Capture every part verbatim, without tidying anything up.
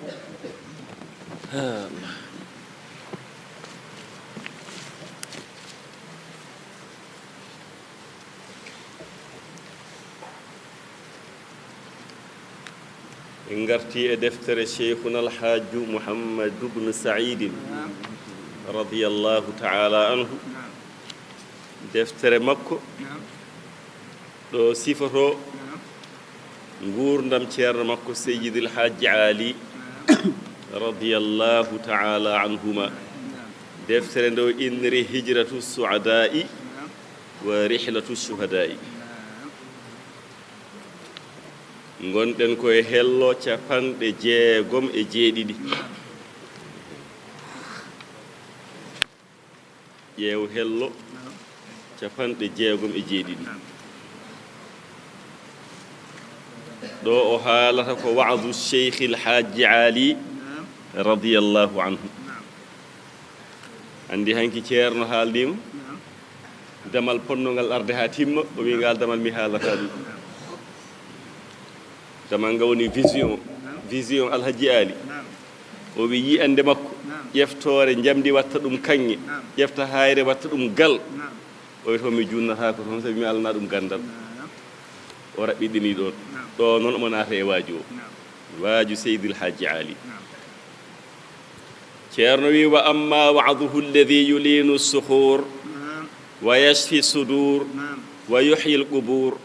En ngartii e deftere Cheikhuna Alhaaju Muhammadu bnu Saidin, radiyallahu taala anhu. Deftere makko ɗo sifotoo nguurndam ceerno makko Seyyidil Hajji Ali, radiyallahu taala anhuma. Deftere nde o inniri Hijratu Suadaa'i wa Rihlatu Shuhadaa'i. Ngonɗen ko e hello capanɗe jeegom e jeeɗiɗi. Ƴeew hello capanɗe jeegom e jeeɗiɗi. Ɗo o haalata ko wa'zu Cheikhil Hajji Ali, radiyallahu anhu. Anndi hanki ceerno haaldiima damal ponnongal arde haa timma, o wi ngal damal mi haalata ɗum. Damal ngal woni vision, vision Alhaji Ali. O wi yi'ande makko, ƴeftoore njamndi watta ɗum kaŋŋe, ƴefta hayre watta ɗum gal. O wi toon mi junnataako toon, sabi mi alana ɗum ganndal. O raɓɓiɗini ɗoon. Ɗo noon omo naata e waaju o. Waaju Seydil Hajji Ali. Ceerno wi, "Wa amma wa'duhu alladhi yulinu sukhur wa yashfi sudur wa yuhyi al-qubur,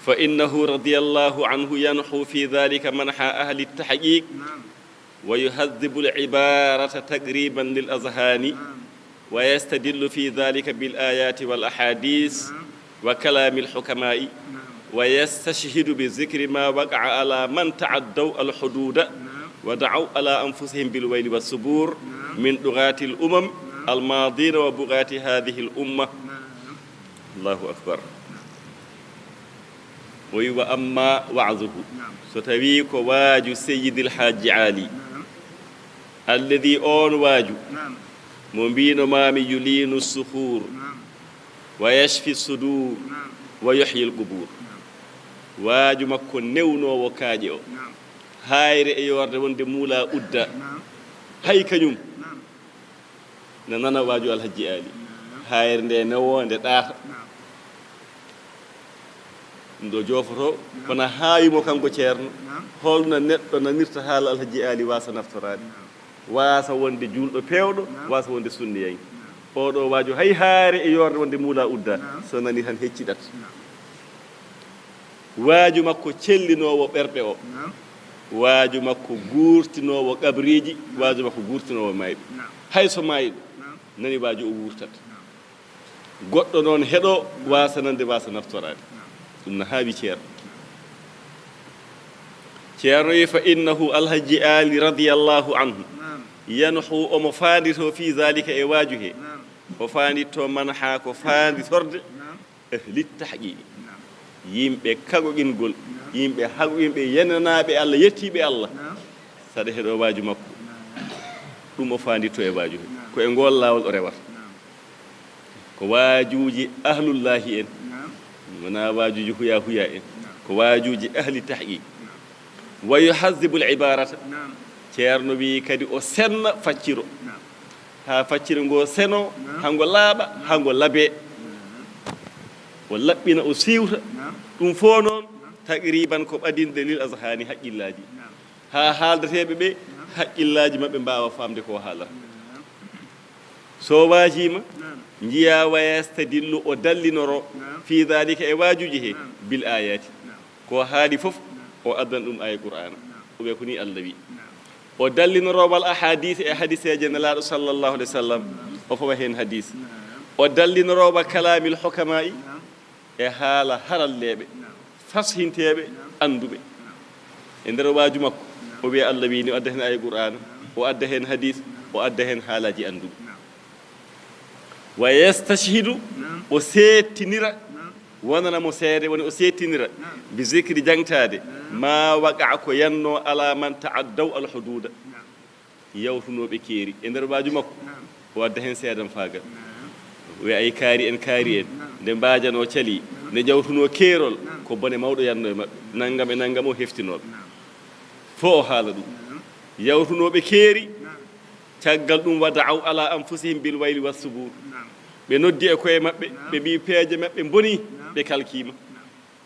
fa innahu radiyallahu anhu yanhu fi dhalika manha ahli at-tahqiq, wa yuhadhdhibu al-ibarata taqriban lil azhani, wa yastadillu fi dhalika bil ayati wal ahadith wa kalamil hukama'i, wa yastashhidu bi dhikri ma waqa'a ala man ta'addaw al hududa wa da'aw ala anfusihim bil wayli was subur min dughati al umam al madina wa bughati hadhihi al umma." Allahu akbar. O wi, "Wa amma wa'zuhu." So tawi ko waaju Seyyidil Hajji Ali, alladhi, on waaju, mo mbino maami, yulinu sukhur wa yashfi sudur wa yuhyi al qubur. Waaju makko newnoowo kaaƴe o, hayre e yoorde wonde muula udda, hay kañum na nana waaju Alhaji Ali. Hayre nde newo, nde ɗaata. Ndo joofoto, kono haawi mo kanko ceerno, holno neɗɗo nanirta haala Alhaji Ali waasa naftoraade, waasa wonde juulɗo peewɗo, waasa wonde sunniyanke. Oɗo waaju hay haare e yoorde wonde muula udda, so nani tan hecciɗat. Waaju makko cellinoowo ɓerɗe o, waaju makko guurtinoowo qabriiji, waaju makko guurtinoowo mayɓe. Hay so maayɗo nani waaju o wuurtat. Goɗɗo noon heɗo waasa nande, waasa naftoraade. Ɗum no haawi ceerno. Ceerno wi, "Fa innahu Alhaji Ali radiyallahu anhu, yanhu, omo faandito fi zalika, e waaju he. O faanditto man haa ko faanditorde ahli tahqiqi, yimɓe kagoqingol, yimɓe hago, yimɓe yenanaaɓe Allah, yettiiɓe Allah, saɗa heɗo waaju makko. Ɗum o faanditto e waaju he. Ko e ngool laawol o rewata. Ko waajuuji ahlullahi en, wonaa waajuuji huya huya en, ko waajuuji ahli tahqiq." Wa yuhazzibul ibarata. Ceerno wi kadi o senna facciro. Haa facciro ngo seno, haa ngo laaɓa, haa ngo labe. O laɓɓina, o siwta. Ɗum fof noon, taqriban ko ɓadinɗe lil azhani, haqqillaaji. Haa haaldateeɓe ɓe, haqqillaaji maɓɓe mbaawa faamde ko haalata. So waajiima, njiya wa yastadillu, o dallinoro, fi dhalika, e waajuuji he, bil ayati. Ko haali fof, o addan ɗum aaya Qur'aana. O wiya ko ni Allah wi. O dallinoro wal ahadith, e hadiseeje Nelaaɗo sallallahu alayhi wa sallam, o fawa heen hadis. O dallinoro wa kalamil hukama'i, e haala haralleeɓe, fashinteeɓe, annduɓe. E nder waaju makko, o wiya Allah wi ni, o adda heen aaya Qur'aana, o adda heen hadis, o adda heen haalaaji annduɓe. Wa yastashhidu, o seettinira, wonana mo seede, woni o seettinira, bi zikri, jangtaade, ma waqa'a, ko yanno, ala man ta'addaw al hududa, yawtunooɓe keeri. E nder waaju makko, o adda heen seedam faagal. O wiya ay kaari en, kaari en, nde mbaajanoo cali, nde njawtunoo keerol, ko bone mawɗo yanno e maɓɓe, nanngam e nanngam o heftinooɓe. Fof o haala ɗum. Yawtunooɓe keeri, caggal ɗum, wa da'aw ala anfusihim bil wayli wa subur. Ɓe noddi e koye maɓɓe, ɓe mbi peeje maɓɓe mboni, ɓe kalkiima.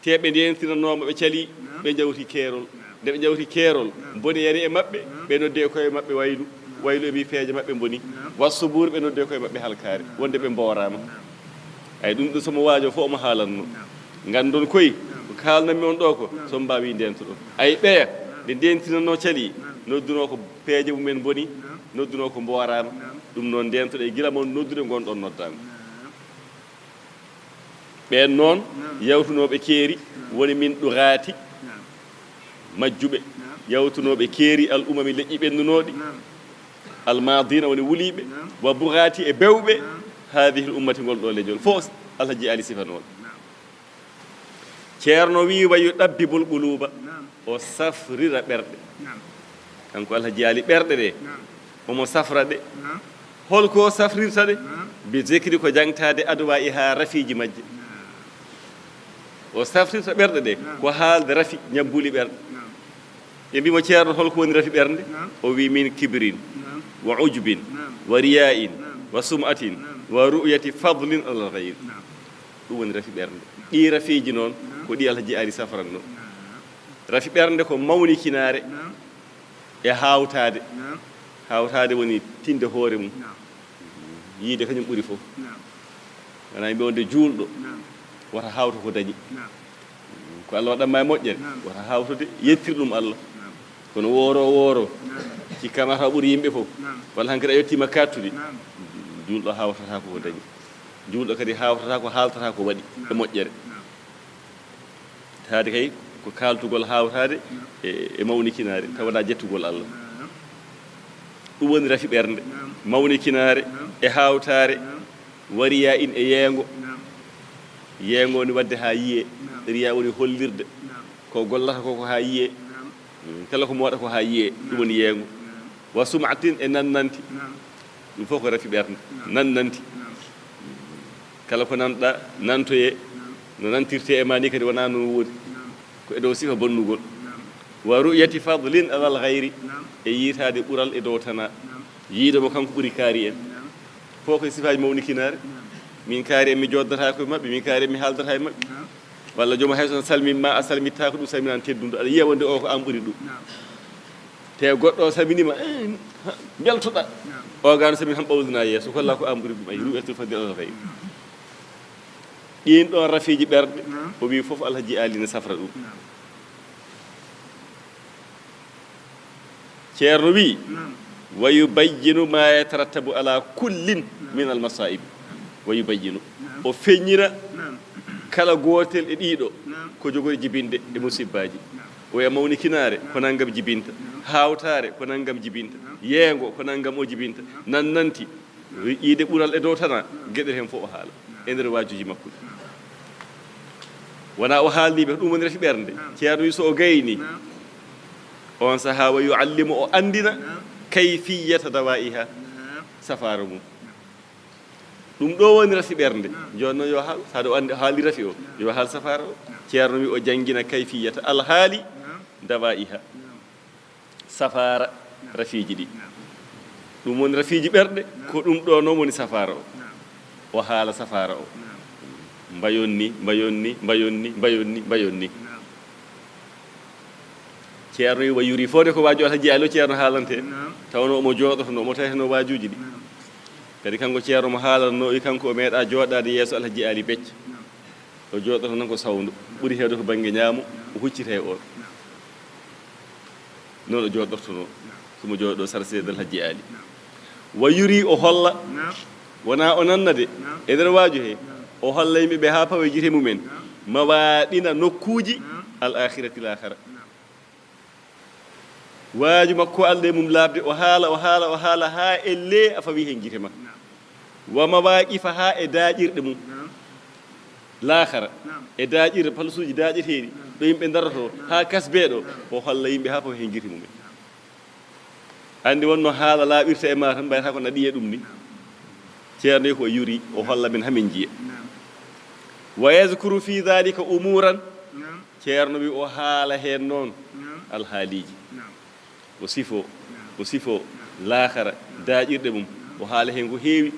Te ɓe ndeentinanooma, ɓe cali, ɓe njawti keerol. Nde ɓe njawti keerol, mboni yani e maɓɓe, ɓe noddi e koye maɓɓe waylu. Waylu e mbi peeje maɓɓe mboni. Wa subur, ɓe noddi e koye maɓɓe halkaare, wonde ɓe mbooraama. Ay ɗum ɗo somo waajo fof omo haalanno. Nganndon koy, ko kaalnanmi on ɗo ko, so mbaawi ndeentoɗon. Ay ɓeya, ɓe ndeentinanno cali, noddunoo ko peeje mumen mboni, noddunoo ko mbooraama. Ɗum noon ndeentoɗe gila mon noddude ngonɗon noddaama. Ɓeen noon, yawtunooɓe keeri, woni min ɗuraati, majjuɓe, yawtunooɓe keeri, al umami, leƴƴi ɓennunooɗi, al maadina, woni wuliiɓe, wa buraati, e bewɓe, haadihi l ummati, ngol ɗo leñol. Fof Alhaji Ali sifanooɓe. Ceerno wii, wa yu ɗabbi bul quluuba, o safrira ɓerɗe. Kanko Alhaji Ali, ɓerɗe ɗe, omo safra ɗe. Hol ko safrirta ɗe? Bi zikri, ko jangtaade, adwa iha, rafiiji majje. O safrirta ɓerɗe ɗe, ko haalde rafi, ñabbuli ɓerɗe. Ɓe mbi mo, Ceerno, hol ko woni rafi ɓernde? O wi, min kibrin, wa ujbin, wa riya'in, wa sum'atin, wa ru'yati fadlin alal ghayri. Ɗum woni rafi ɓernde. Ɗi rafiiji noon, ko ɗi Alhaji Ali safranno. Rafi ɓernde ko mawnikinaare e haawtaade. Haawtaade woni tinde hoore mum. Yiide kañum ɓuri fof. Wona yimɓe wonde juulɗo wota haawto ko dañi. Ko Allah waɗanma e moƴƴere, wota haawtude yettir ɗum Allah. Kono wooro wooro, cikkaama taw ɓuri yimɓe fof. Walla hankadi a yettiima kattude. Juulɗo haawtata ko ko dañi. Juulɗo kadi haawtata ko haaltata ko waɗi e moƴƴere. Taade kay ko kaaltugol haawtaade e, e mawnikinaare, tawa wonaa jettugol Allah. Ɗum woni rafi ɓernde, mawnikinaare e haawtaare, wa riya'in, e yeengo. Yeengo woni waɗde haa yiyee, riya woni hollirde ko gollata ko, ko haa yiyee. Mm, kala ko mooɗa ko haa yiyee, ɗum woni yeengo. Wa sum'atin, e nannanti. Ɗum fof ko rafi ɓernde. Nannanti. Kala ko nanɗa, nantoye. No nantirte e ma ni kadi wonaa no woodi. Ko e dow sifa bonnugol. Wa ru'yati fadlin alal ghayri. E yiitaade ɓural e dow tana. Yiide mo kanko ɓuri kaari en. Fof ko e sifaaji mawnikinaare. Min kaari en mi jooddata ko e maɓɓe, min kaari en mi haaldata e maɓɓe. Walla joom hay so salmin ma, a salmittaako ɗum, salminan tedduɗo. Aɗa yiya wonde o ko an ɓuri ɗum. Te goɗɗo o salminiima, eh, ha, mbeltoɗa. O gano salmin han ɓawdina yeeso, kolla ko an ɓuri ɗum. Ay, ru'yatul fadli alal ghayri. Ɗin ɗon rafiiji ɓerɗe, o wi fof Alhaji Ali ne safra ɗum. Ceerno wi, wa yubayyinu ma yatarattabu ala kullin min al masa'ib. Wa yubayyinu. O feññina kala gootel e ɗiɗo ko jogori jibinde e musibbaaji. O wiya mawnikinaare ko nanngam jibinta, haawtaare ko nanngam jibinta, yeengo ko nanngam o jibinta, nannanti, yiide ɓural e dow tana, geɗel heen fof o haala e nder waajuuji makko ɗi. Wona o haalni ɓe, ɗum woni rafi ɓernde. Ceerno wi so o gayni, on sahaa wa yuallimu, o anndina kayfiyata dawaiha, safaara mum. Ɗum ɗo woni rafi ɓernde. Jooni noon yo haal, saade o anndi, haali rafi o, yo haal safaara o. Ceerno wi o janngina kayfiyata, alhaali, dawaiha, safaara rafiiji ɗi. Ɗum woni rafiiji ɓerɗe, ko ɗum ɗo noon woni safaara o. O haala safaara o. Mbayon ni, mbayon ni, mbayon ni, mbayon ni, mbayon ni. Ceerno wi wa yuri, fode ko waaju Alhaji Ali o Ceerno haalante. Tawno omo jooɗoto no, omo taweteno waajuuji ɗi. Kadi kanko Ceerno mo haalanno, wi kanko o meeɗa jooɗaade yeeso Alhaji Ali Becce. O jooɗoto noon ko sawndo, ɓuri heewde ko bannge ñaamo, o huccita e oon. Noon o jooɗortonoo, somo jooɗo sara Seydi Alhaji Ali. Wa yuri, o holla, wona o nanna de, e nder waaju he, o holla yimɓe ɓe haa pawa e gite mumen, mawaɗina nokkuuji al akhirati, laakhara. Waaju makko alɗa e mum laaɓde, o haala, o haala, o haala, haa ellee a fawi heen gite ma. Wa mawaqifa, haa e daaƴirɗe mum. Laakhara, e daaƴirɗe, palasuuji daaƴeteeɗi, ɗo yimɓe darotoo, haa kasbee ɗo, o holla yimɓe haa fof heen gite mumen. Anndi wonno haala laaɓirta e ma tan, mbayata ko na ɗiye ɗum ni. Ceerno wi ko yuri, o holla min haa min njiya. Wa yazkuru fi dhalika umuran. Ceerno wi o haala heen noon alhaaliiji. O sifo, o sifo laakhara, daaƴirɗe mum, o haala heen ko heewi.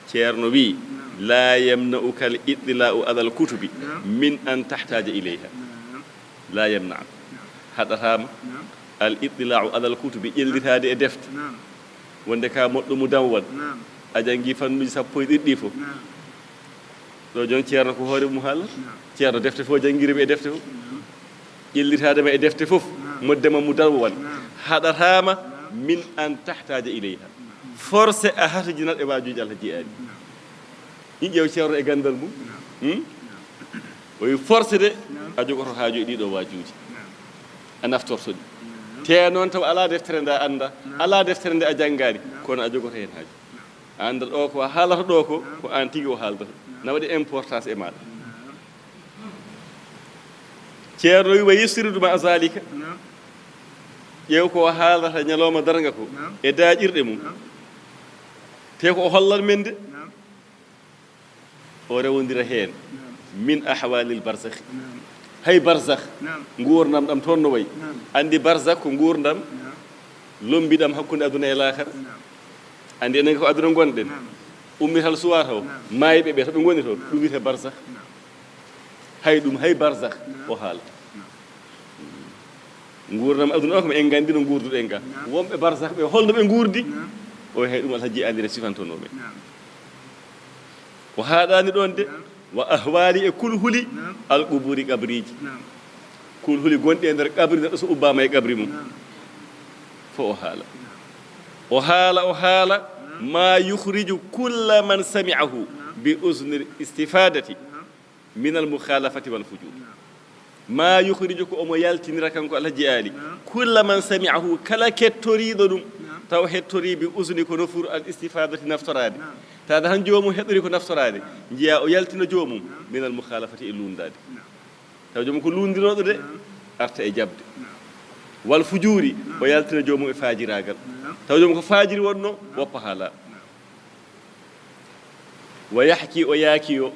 Ceerno wii: "Laa yamna'uka al ittila'u alal kutubi min an tahtaaja ilayha." Laa yamna'uka. Haɗataama al ittila'u alal kutubi, ƴellitaade e defte. Wonde ka moɗɗo mu dawwal, a janngi fannuuji sappo e ɗiɗi ɗi fof. Ɗo jooni ceerno ko hoore mum haalata. Ceerno defte fof janngirii e defte fof. Ƴellitaade ma e defte fof, modde ma mu dawwal. Haɗataama min an tahtaaja ilayha. Forcé a hatojinat e waajuuji Alhaji Aali. Ɗi ƴeew ceerno e ganndal mum. Hmm? O wi forcé de, a jogoto haaju e ɗiɗo waajuuji. A naftorto ɗi. Te noon taw alaa deftere nde a annda, alaa deftere nde a janngaani, kono a jogoto heen haaju. A annda ɗo ko a haalata ɗo ko, ko aan tigi o haaldata. Na waɗi importance e maaɗa. Ceerno wi: "Wa yusridu ma zalika." Ƴeew ko o haalata ñalawma darnga ko, e daaƴirɗe mum. Te ko o hollan men de. O rewondira heen min ahwalil barzakhi. Hay barzakh, nguurndam ɗam toon no wayi. Anndi barzakh ko nguurndam lombiɗam hakkunde aduna e laakhara. Anndi enen ko aduna ngonɗen. Ummital suwaa taw, maayɓe ɓe to ɓe ngoni to, ɗum wiyetee barzakh. Hay ɗum, hay barzakh o haala. Nguurndam aduna o kam en nganndi no nguurduɗen ga. Wonɓe barzakh ɓe, holno ɓe nguurdi? O hay ɗum Alhaji Aali ne sifantonoo ɓe. O haaɗaani ɗoon de, wa ahwaali e kulhuli al quburi, qabriiji. Kulhuli gonɗi e nder qabri, neɗɗo so ubbaama e qabri mum. Fof o haala. O haala, o haala, ma yukhriju kulla man sami'ahu bi uznil istifadati min al mukhalafati wal fujur. Ma yukhriju, ko omo yaltinira kanko Alhaji Aali, kulla man sami'ahu, kala kettoriiɗo ɗum, taw hettorii bi uzni, ko nofuru al istifadati, naftoraade. Taada han joomum heɗori ko naftoraade, njiya o yaltina joomum min al mukhalafati, e luundaade. Taw joomum ko luundinooɗo de, arta e jaɓde. Wal fujuuri, o yaltina joomum e faajiraagal. Taw joomum ko faajiri wonnoo, woppa haala. Wa yahki, o yaaki yo.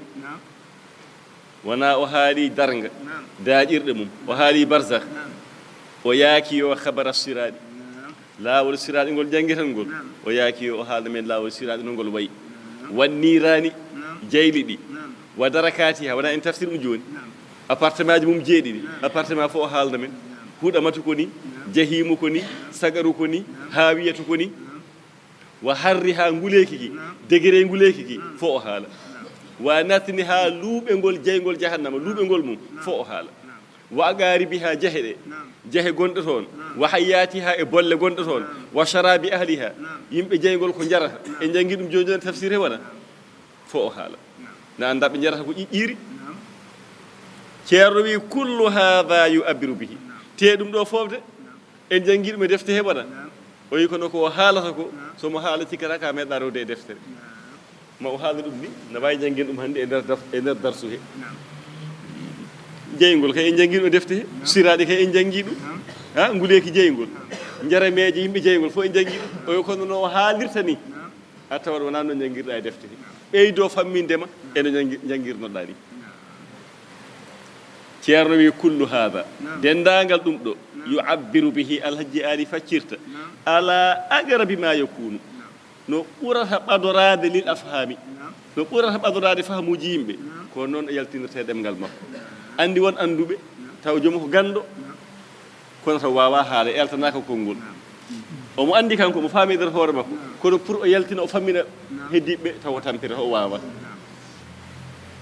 Wona o haali darnga, daaƴirɗe mum, o haali barzakh. O yaaki yo khabara siraaɗi. Laawol siraaɗi ngol njanngeten ngol. O yaaki yo o haalna men laawol siraaɗi no ngol wayi. Wan niiraani, jayli ɗi. Wa darakaatiha, wona en tafsir ɗum jooni. Appartement ji mum jeeɗiɗi. Appartement fof o haalna men. Huɗamatu ko ni, jahimu ko ni, sagaru ko ni, haawiyatu ko ni. Wa harriha, nguleeki ki, degré nguleeki ki, fof o haala. Wa natniha, luuɓe ngol jeyngol jahannama, luuɓe ngol mum, fof o haala. Wa aqaribiha, jahe ɗe, jahe gonɗe toon. Wa hayyatiha, e bolle gonɗe toon. Wa sharabi ahliha, yimɓe jeyngol ko njarata. En njanngi ɗum jooni jooni tafsir he wona. Fof o haala. Na annda ɓe njarata ko ƴiƴƴiiri. Ceerno wi: "Kullu hadha yu'abbiru bihi." Te ɗum ɗo fof de, en njanngi ɗum e defte he wona. O wi kono ko o haalata ko, so mo haala cikkata ka meeɗa rewde e deftere. Ma o haala ɗum ni, na waawi njanngen ɗum hannde e nder daf-, e nder darsu he. Jeyngol kay en njanngi ɗum e defte he, siraaɗi kay en njanngi ɗum. Ha, nguleeki jeyngol, njarameeje yimɓe jeyngol fof en njanngi ɗum. O wi kono no o haalirta ni, a tawat wonaa no njanngirɗa e defte he. Ɓeydo famminde ma e no njanngi-, njanngirnoɗa ni. Ceerno wi: "Kullu hadha." Denndaangal ɗum ɗo, yu'abbiru bihi, Alhaji Aali faccirta, ala aqrabi ma yakunu. No ɓurata ɓadoraade lil afhaami. No ɓurata ɓadoraade fahmuuji yimɓe. Ko noon o yaltinirta e ɗemngal makko. Anndi won annduɓe, taw joom ko ganndo, kono taw waawaa haala, eltanaaka konngol. Omo anndi kanko, omo faami e nder hoore makko, kono pour o yaltina, o fammina heddiiɓe, taw o tampere, o waawaa.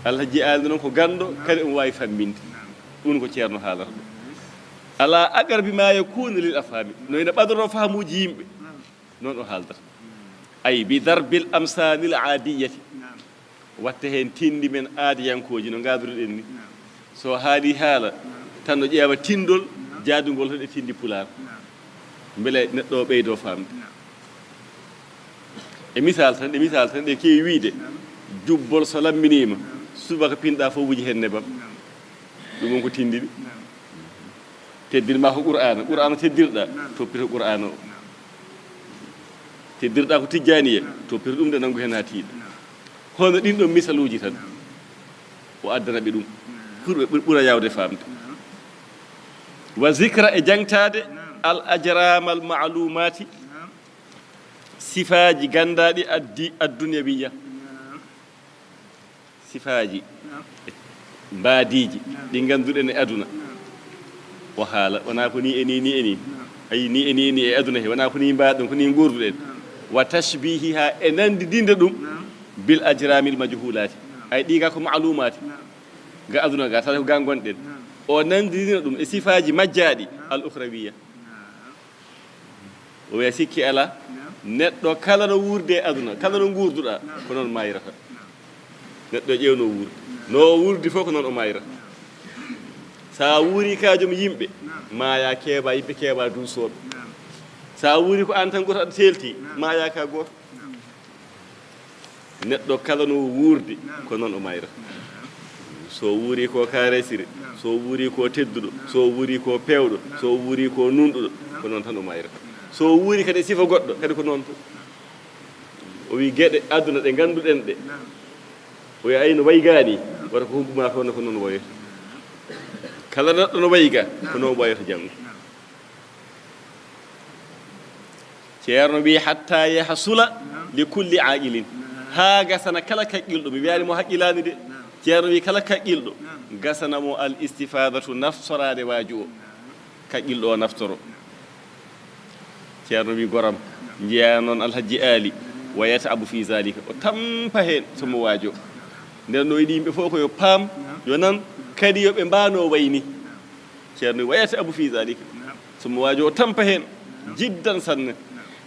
Alhaji Aali noon ko ganndo, kadi omo waawi famminde. Ɗum ko ceerno haalata ɗum. Ala aqrabi ma yakunu lil afhaami. No ina ɓadoroo fahmuuji yimɓe, noon o haaldata. Ay, bi darbil amsaanil aadiyati. Watta heen tinndi men aadiyankooji no ngaaduruɗen ni. So haali haala, tan no ƴeewa tinndol jaadungol tan e tinndi pulaar. Mbele neɗɗo o ɓeydo faamde. E misal tan, e misal tan, ɗe keewi wiide, jubbol so lamminiima, subaka pinɗa fof wuji heen nebam. Ɗum won ko tinndini. Teddin ma ko Qur'aana. Qur'aana teddirɗa, toppito Qur'aana o. Teddirɗa ko Tijjaaniya, toppito ɗum de, nanngu heen haa tiiɗa. Hono ɗin ɗon misaluuji tan, o addana ɓe ɗum. Pour ɓe ɓur-, ɓura yaawde faamde. Wa zikra, e jaŋtaade الأجرام المعلومات, sifaaji ganndaaɗi addi, addunyawiya. Sifaaji mbaadiiji ɗi ngannduɗen e aduna. O haala, wonaa ko ni e ni, ni e ni. Ayi, ni e ni, ni e aduna he, wonaa ko ni mbaɗen, ko ni nguurduɗen. Wa tashbihiha, e nanndidinde ɗum bil ajramil majhulati. Ay, ɗi ga ko ma'lumaati. Ga aduna ga, tawde ko ga ngonɗen. O nanndidina ɗum e sifaaji majjaaɗi, al ukhrawiya. O wiya sikki alaa, neɗɗo kala no wuurde e aduna, kala no nguurduɗaa, ko noon maayirata. Neɗɗo ƴeewno wuurde. No o wuurdi fof ko noon o maayirata. So a wuuri ka joom yimɓe, maaya keewa yimɓe, keewa duusooɓe. So a wuuri ko aan tan gooto aɗa teelti, maaya ka gooto. Neɗɗo kala no wuurdi, ko noon o maayra. So wuuri ko kaaresire, so wuuri ko tedduɗo, so wuuri ko peewɗo, so wuuri ko nunɗuɗo, ko noon tan o maayra. So wuuri kadi e sifa goɗɗo, kadi ko noon tun. O wi geɗe aduna ɗe ngannduɗen ɗe. O wi ay no wayi ga ni, wata ko humbuma toon ko noon wayoyta. Kala neɗɗo no wayi ga, ko noon wayoyta janngo. Ceerno wi hatta yahsula li kulli aqilin. Haa gasana kala kaqqilɗo, mi wiyaani mo haqqilaani de. Ceerno wi kala kaqqilɗo, gasana mo al istifadatu, naftoraade waaju o. Kaqqilɗo o naftoro. Ceerno wi goram, njeyaa noon Alhajji Aali, wa yat'abu fi zalika. O tampa heen so mo waajo. Nden no yiɗi yimɓe fof ko yo paam, yo nan, kadi yo ɓe mbaano wayni. Ceerno wi wa yat'abu fi zalika. So mo waajo o tampa heen, jiddan sanne.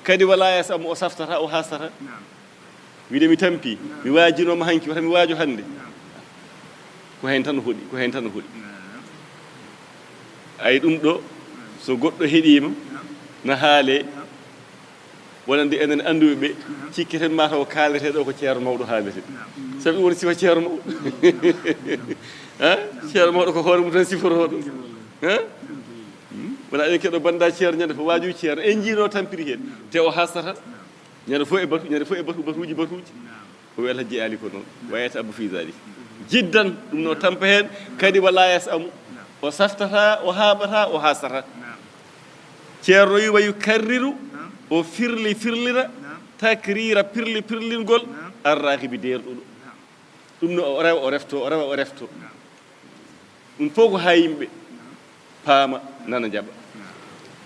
Kadi wala yas'amu, o saftata, o haastata. Wiide mi tampi, mi waajinooma hanki, wata mi waajo hannde. Ko heen tan o hoɗi, ko heen tan o hoɗi. Ay ɗum ɗo, so goɗɗo heɗiima, na haale, wonande enen annduɓe ɓe, cikketen ma taw kaalete ɗo ko ceerno mawɗo haalete. Sabi woni sifa ceerno mawɗo. Ha? Ceerno mawɗo ko hoore mum tan sifotooɗo. Ha? Hmm? Wona eɗen keɗo bannda ceerno ñande fof waaju ceerno. En njiino tampiri heen. Te o haastata. Ñande fof e batu, ñande fof e batu, batuuji, batuuji. O wi Alhajji Aali ko noon. Wa yat'abu fi zalik. Jiddan, ɗum no tampa heen. Kadi wala yas'amu. O saftata, o haaɓata, o haastata. Ceerno wi wa yukarriru, o firli firlira, takrira pirli pirlingol, arrahibi deerɗuɗo. Ɗum no o rewa o refto, o rewa o refto. Ɗum fof ko haa yimɓe paama, nana, njaɓa.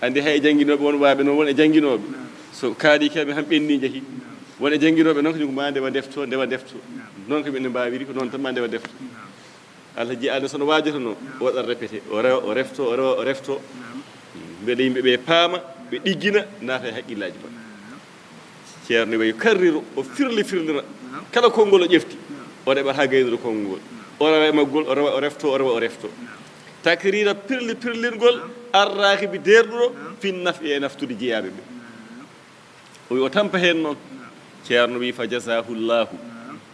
Anndi hay e jannginooɓe won waaɓe noon, won e jannginooɓe. So kaali keɓe han ɓenni njehi. Won e jannginooɓe noon kañum ko ma ndewa ndefto, ndewa ndefto. Noon ko ɓe no mbaawiri, ko noon tan ma ndewa ndefto. Alhaji Aali so no waajotonoo, o waɗat répété, o rewa, o refto, o rewa, o refto. Mbele yimɓe ɓe paama, ɓe ɗiggina, naata e haqqillaaji maɓɓe. Ceerno wa yukarriru, o firli firlina. Kala konngol o ƴefti, o ɗeɓat haa gaynude konngol ngol. O rewa e maggol, o rewa, o refto, o rewa, o refto. Takrira pirli pirlingol, arrahibi deerɗuɗo, fin naf'i e naftude jeyaaɓe ɓe. O wi o tampa heen noon. Ceerno wi fa jazahullahu.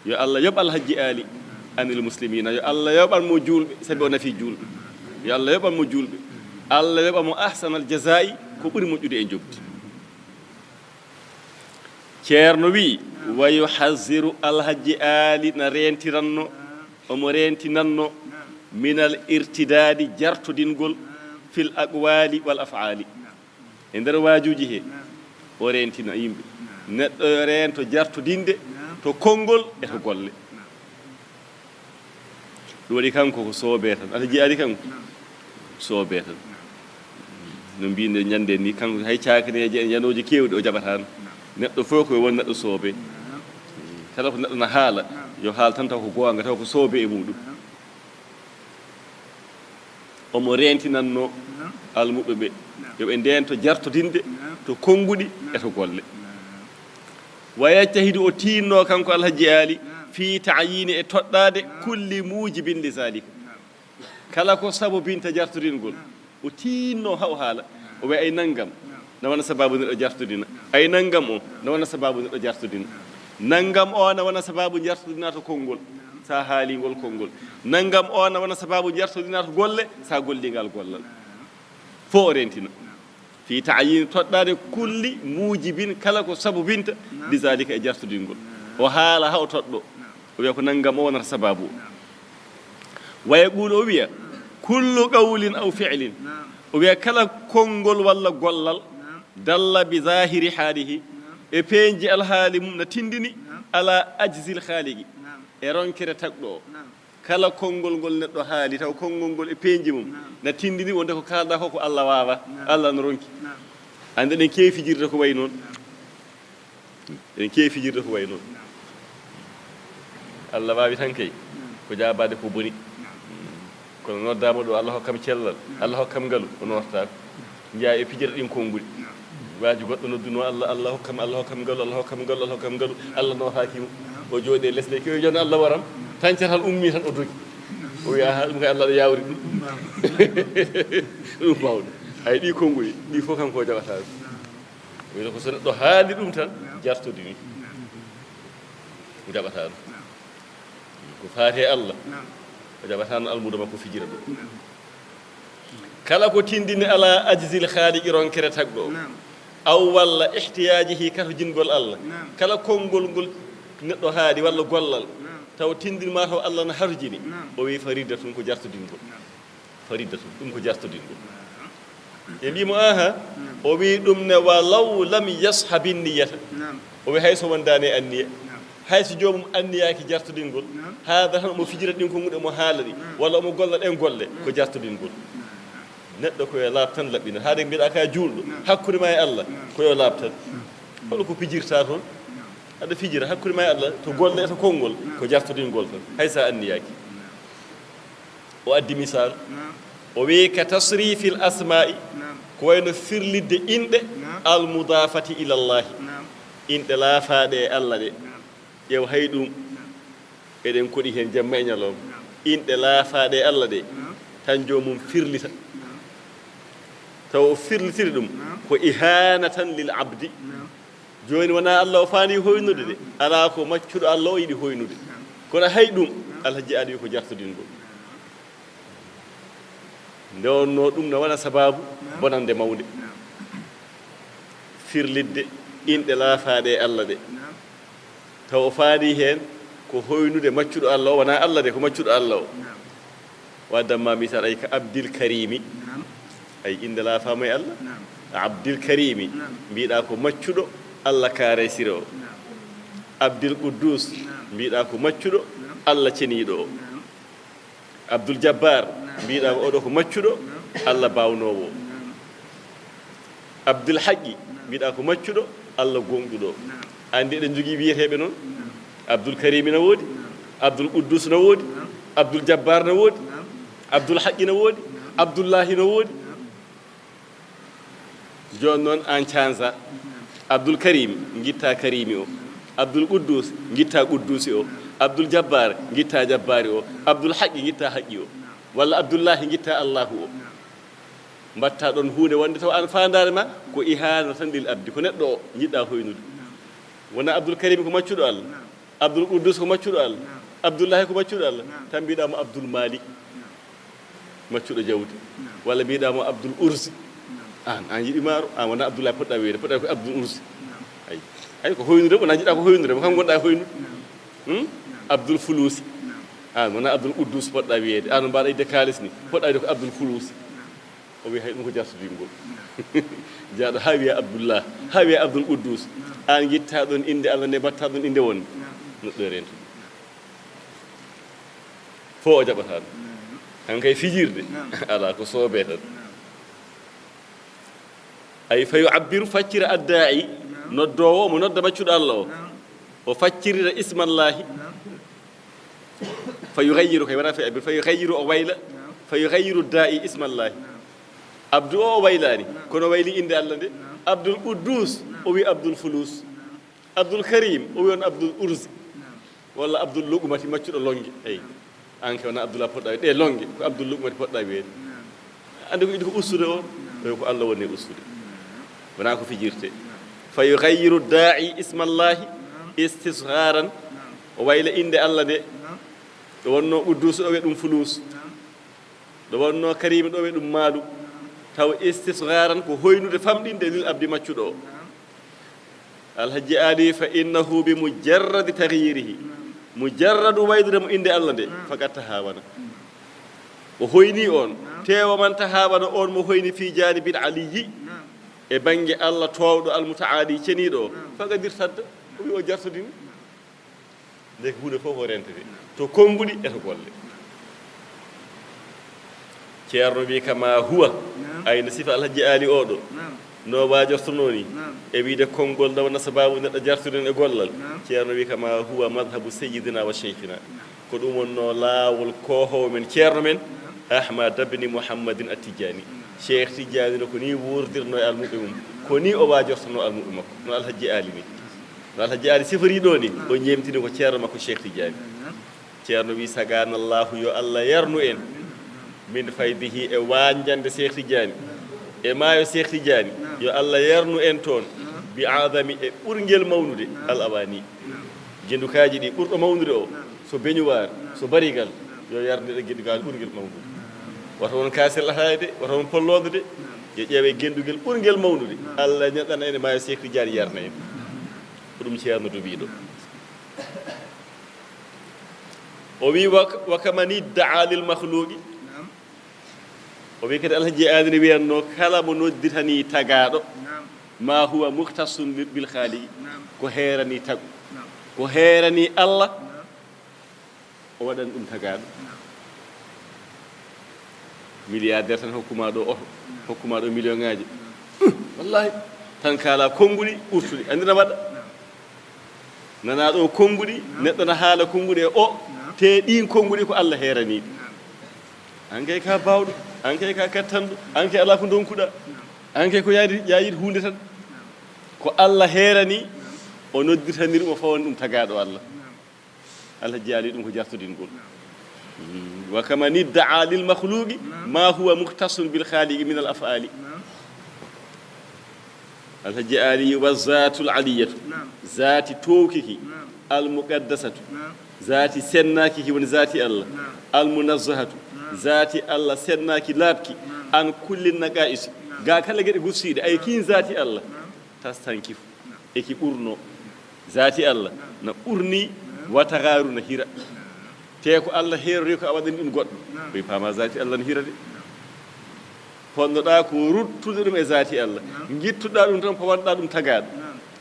Yo Allah yoɓ Alhaji Aali anil muslimina. Yo Allah yoɓan mo juulɓe, sabi o nafi juulɓe. Yo Allah yoɓan mo juulɓe. Allah yoɓan mo ahsanal jazaa'i, ko ɓuri moƴƴude e njoɓdi. Ceerno wi, wa yuhazziru, Alhaji Aali na reentirannoo, omo reentinannoo, minal irtidaadi, jartodingol, fil aqwaali wal af'aali. E nder waajuuji he, o reentina yimɓe. Neɗɗo yo reento jartodinde to konngol e to golle. Ɗum waɗi kanko ko soobee tan. Alhaji Aali kanko soobee tan. No mbiɗen ñande ni, kanko hay caakaneeje e yanooji keewɗi o jaɓataano. Neɗɗo fof ko won neɗɗo soobee. Kala ko neɗɗo na haala, yo haal tan taw ko goonga, taw ko soobee e muɗum. Omo reentinannoo almuɓɓe ɓe, yo ɓe ndeento jartodinde to konnguɗi e to golle. Wa yajtahidu, o tiinnoo kanko Alhaji Aali, fii ta'yiini, e toɗɗaade, kulli muujibin li zaalika. Kala ko sabobinta jartodingol, o tiinnoo haa o haala. O wiya ay nanngam na wona sabaabu neɗɗo jartodina. Ay nanngam o na wona sabaabu neɗɗo jartodina. Nanngam o na wona sabaabu jartodina to konngol, so a haalii ngol konngol. Nanngam o na wona sabaabu jartodina to golle, so a gollii ngal gollal. Fof o reentina. Fii ta'yiini, toɗɗaade, kulli muujibin, kala ko sabobinta, li zaalika, e jartodingol. O haala haa o toɗɗoo. O wiya ko nanngam o wonata sabaabu o. Wa yaquulu, o wiya, kullu qawlin aw fi'lin, O wiya kala konngol walla gollal dalla bi zahiri haalihi, e peeñji alhaali mum na tindini ala ajzil khaliqi, e ronkere tagɗo o. Kala konngol ngol neɗɗo haali taw konngol ngol e peeñji mum na tindini wonde ko kaalɗa ko ko Allah waawa, Allah no ronki. Ande ɗen keewi fijirde ko wayi noon. Eɗen keewi fijirde ko wayi noon. Allah waawi tan kay ko jaabaade ko boni. Kono noddaama ɗo Allah hokkam cellal, Allah hokkam ngalu, o nootataa. Njiyaa e pijirɗe ɗin konnguɗi. Waaji goɗɗo nodduno Allah, Allah hokkam, Allah hokkam ngalu, Allah hokkam ngalu, Allah hokkam ngalu, Allah nootaaki mo. O jooɗi e les ɗe kewi joni Allah waram tan catal ummi tan o dogi. O wiya ha ɗum kay Allah ɗo yawri ɗum. Ɗum bawɗo. Ay ɗi konnguɗi ɗi fof kanko o jaɓata ɗum. Wiyata ko so neɗɗo haali ɗum tan jartodini. Jaɓata ɗum. Ko faati e Allah o jaɓata no almuudo makko fijira ɗum. Kala ko tindini ala ajzil khaliqi ronkere tagɗo o. Aw walla ihtiyaajihi katojingol Allah. Kala konngol ngol neɗɗo haali walla gollal taw tindini ma taw Allah na harjini. O wi fa ridda tun ko jartodingol. Fa ridda tun ɗum ko jartodingol. Ɓe mbi mo aha. O wi ɗum ne walaw lam yashabi niyata. O wi hay so wondaani e anniya. Hay so joomum anniyaaki jartodingol. Haada tan omo fijira ɗin konnguɗi omo haala ɗi walla omo golla ɗen golle ko jartodingol. Neɗɗo ko yo laaɓ tan laɓɓina haade mbiɗa ka juulɗo hakkunde ma e Allah ko yo laaɓ tan. Hol ko pijirta toon? Aɗa fijira hakkunde ma e Allah to golle e to konngol ko jartodingol tan hay sa anniyaaki. O addi misal. O wi ka tasrifil asma'i. Ko wayno firlidde inɗe. Al mudafati ila Allahi. Inɗe laafaɗe e Allah ɗe. Ƴeew hay ɗum eɗen koɗi heen jamma e ñalawma. Inɗe laafaɗe e Allah ɗe tan joomum firlita taw o firlitiri ɗum ko ihanatan lil abdi. Jooni wonaa Allah o faani hoynude de. Alaa ko maccuɗo Allah o yiɗi hoynude. Kono hay ɗum Alhaji Aliyu ko jartodingol. Nde wonnoo ɗum no wona sabaabu bonannde mawnde. Firlitde inɗe laafaaɗe e Allah ɗe. Taw o faani heen ko hoynude maccuɗo Allah o wonaa Allah de ko maccuɗo Allah o. Waddamma misal ay ka Abdil Karimi. Ay innde laafaama e Allah. Abdil Karimi mbiɗa ko maccuɗo Allah kaare sire o. Abdil Quddus mbiɗa ko maccuɗo Allah ceniiɗo o. Abdul Jabbar mbiɗa ko oɗo ko maccuɗo Allah bawnoowo o. Abdul Haqqi mbiɗa ko maccuɗo Allah gonɗuɗo o. Andi eɗen jogii wiyeteeɓe noon. Abdul Karimi na woodi. Abdul Quddus na woodi. Abdul Jabbar na woodi. Abdul Haqqi na woodi. Abdullahi na woodi. Jooni noon an canza. Abdul Karim ngitta Karimi o. Abdul Quddus ngitta Quddusi o. Abdul Jabbar ngitta Jabbari o. Abdul Haqqi ngitta Haqqi o. Walla Abdullahi ngitta Allahu o. Mbatta ɗon huunde wonde taw an faandaare ma ko ihaana tan lil abdi ko neɗɗo o njiɗɗa hoynude. Wona Abdul Karim ko maccuɗo Allah. Abdul Quddus ko maccuɗo Allah. Abdullahi ko maccuɗo Allah. Tan mbiɗa mo Abdul Malik maccuɗo jawdi. Walla mbiɗa mo Abdul Ursi. An an yiɗi maaro an wona Abdullahi poɗɗa wiyde poɗɗa ko Abdul Ursi. Ay ay ko hoynude wona jiɗɗa ko hoynude mo kam gonɗa e hoynude. Hmm? Abdul Fulusi. An wona Abdul Quddus poɗɗa wiyde an mbaɗa idde kaalis ni poɗɗa wiyde ko Abdul Fulusi. O wi hay ɗum ko jartodingol. Jaaɗo ha wiya Abdullah ha wiya Abdul Quddus. An gitta ɗon inde Allah nde mbatta ɗon inde wonde. Neɗɗo e rento fof o jaɓata ɗum. Hankay fijirde ala ko soobe tan. Ay fa yu'abbiru faccira adda'i noddoowo omo nodda maccuɗo Allah o. O faccirira ismallahi. Fa yughayyiru kay wona fa yu'abbiru fa yughayyiru o wayla. Fa yughayyiru da'i ismallahi. Abdu o o waylaani kono wayli inde Allah nde. Abdul Quddus o wi Abdul Fulus. Abdul Karim o wi on Abdul Urzi. Walla Abdul Luqmati maccuɗo longe. Eyi an ke wona Abdullah poɗɗa ɗe longe ko Abdul Luqmati poɗɗa wiyeede. Andi ko idi ko ustude o. Tawi ko Allah woni ustude. Wona ko fijirte. Fa yughayyiru da'i ismallahi istisgharan. O wayla inde Allah nde. Ɗo wonno Quddus o wiya ɗum Fulus. Ɗo wonno Karimi ɗo wiya ɗum Maalu. Taw istisgharan ko hoynude famɗinde lil abdi maccuɗo o. Alhaji Ali fa innahu bi mujarradi taghyirihi. Mujarradu waylude mo inde Allah nde fakat tahawana. O hoyni on Tewa man tahawana on mo hoyni fi janibil aliyi. Naam. E bannge Allah toowɗo almutaali ceniiɗo o. Naam. Faqad irtadda. O wi o jartodini. Ndeke huunde fof ko rentete. To konnguɗi e to golle. Ceerno wi kama huwa. Naam. Ay no sifa Alhaji Ali oɗo. Naam. No waajortonoo ni. Naam. E wiide konngol nawa na sababu neɗɗo jartude e gollal. Naam. Ceerno wi kama huwa madhabu sayyidina wa shaykhina. Naam. Ko ɗum wonno laawol koohoowo men, ceerno men, naam, Ahmad ibni Muhammadin Attijani. Naam. Cheikh Tijani no ko ni wuurdirno e almuɓɓe mum. Ko ni o waajortonoo almuɓɓe makko. No Alhaji Ali ni. No Alhaji Ali sifori ɗo ni, o ñeemtini ko ceerno makko Cheikh Tidiane. Ceerno wi, "Saganallahu, yo Allah yarnu en, min faydihi, e wañjande Cheikh Tidiane, e maayo Cheikh Tidiane, yo Allah yarnu en toon, bi azami, e ɓurngel mawnude, al awani, gendukaji ɗi ɓurɗo mawnude o, so beñuwaar, so barigal, yo yarnir e gendukaji ɓurngel mawnude. Wata won kaasel ataye de, wata won pollodo de, yo ƴeewe gendugel ɓurngel mawnude, Allah ñaɗana en e maayo Cheikh Tidiane, yarna en." Ko ɗum ceerno to wiɗo. O wi, "Wa, wa kaman idda'a lil makhluqi." Naam. O wi kadi Alhaji Aadani wiyanno, "Kala mo nodditani tagaaɗo, naam, ma huwa mukhtassun bi-, bil khaliqi." Naam. Ko heerani tagu. Naam. Ko heerani Allah. Naam. O waɗan ɗum tagaaɗo. Naam. Milliardaire tan hokkuma ɗo oto, hokkuma ɗo million ngaji. Wallahi, tan kaala konnguɗi ɓurtuɗi. Andi na waɗa? Nana ɗo konnguɗi, neɗɗo na haala konnguɗi e o, te ɗin konnguɗi ko Allah heeraniɗi. An kay ka bawɗo, an kay ka kattanɗo, an kay ala ko donkuɗa. An kay ko yaadi, yaayid hunde tan. Ko Allah heerani, o noddirtani ɗum, o fawan ɗum tagaaɗo Allah. Alhaji Ali, ɗum ko jartodingol. Mm. Wa kaman idda'a lil makhluqi ma huwa mukhtassun bil khaliqi min al af'ali. Alhaji Ali, "Wa zatul aliyatu." Naam. Zati towkiki. Naam. Al muqaddasatu. Naam. Zati sennaki ki woni zati Allah. Naam. Al munazzahatu. Naam. Zati Allah sennaki laabki. Naam. An kulli naqaisi. Naam. Ga kala geɗe gussiɗe, ay kin zati Allah. Naam. Tastankifu. Naam. Eki ɓurno. Zati Allah na ɓurni, wa tagaaru na hira. Te ko Allah heerori ko a waɗani ɗum goɗɗo. Koye paama zati Allah na hira de. Ponnoɗa ko ruttude ɗum e zati Allah. Ngittuɗa ɗum tan, pawanɗa ɗum tagaaɗo.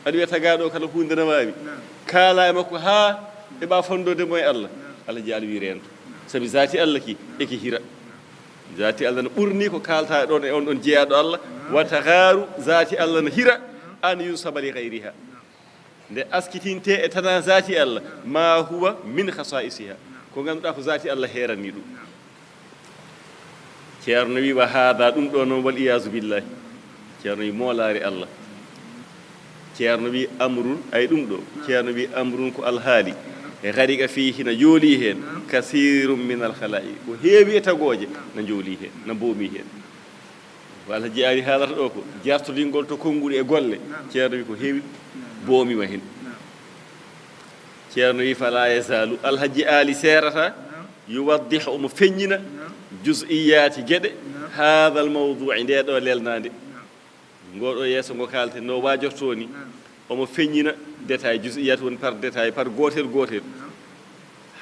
Aɗa wiya tagaaɗo kala hunde na waawi. Kaala e makko haa heɓa fondode mo e Allah. Allah jaali wi reento. Sabi zati Allah ki eki hira. Zati Allah na ɓurni ko kaalta ɗon e on ɗon jeyaaɗo Allah. Wa tagaaru, zati Allah na hira. An yunsaba li gayriha. Nde askitinte e tana zati Allah, ma huwa min khasa'isiha. Ko ngannduɗaa ko zati Allah heerani ɗum. Ceerno wi, "Wa hada, ɗum ɗo noon, wal iyazu billahi." Ceerno wi, "Moolaare Allah." Ceerno wi, "Amrun, ay ɗum ɗo." Ceerno wi, "Amrun, ko alhaali. E gharika fihi, na jooli heen. Kasirun min al khala'i. Ko heewi e tagooje, na jooli heen, na mboomi heen." Ko Alhaji Ali haalata ɗo ko jartodingol to konnguɗi e golle. Ceerno wi ko heewi boomi ma heen. Ceerno wi, "Fala yazalu." Alhaji Ali seerata. Yuwaddihu, omo feññina. Juz'iyaati geɗe. Hada al mawdu'i, nde ɗo lelnaande. Ngo ɗo yeeso ngo kaalten no waajorto ni. Omo feññina détail, juz'iyat woni par détail, par gootel gootel.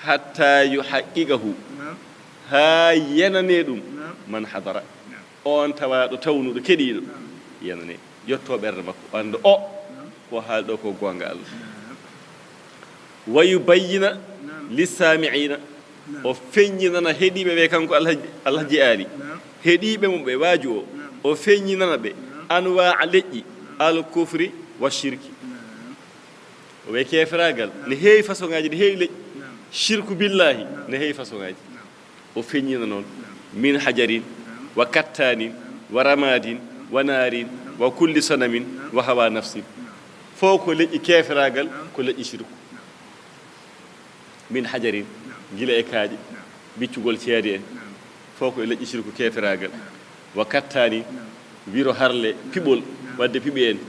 Hatta yuhaqqiqahu, haa yenane ɗum, man hadara, on tawaaɗo tawnuɗo keɗiiɗo, yenane, yetto ɓernde makko, o annda o ko haali ɗo ko goonga Allah. Wa yubayyina lissami'ina, o feññinana heɗiiɓe ɓe kanko Alhaji, Alhaji Ali, heɗiiɓe mum ɓe waaju o, o feññinana ɓe anwaa leƴƴi al kufri wa shirki. O wiye keeferagal ne heewi façon ngaji, ne heewi leƴƴi. Shirku billahi ne heewi façon ngaji. O feññina noon, min hajarin wa kattanin wa ramadin wa narin wa kulli sanamin wa hawa nafsin. Fof ko leƴƴi keeferagal, ko leƴƴi shirku. Min hajarin, gila e kaaƴe, biccugol ceede en, fof ko e leƴƴi shirku keeferagal. Wa kattanin, wiro harle, piɓol, wadde piɓe en.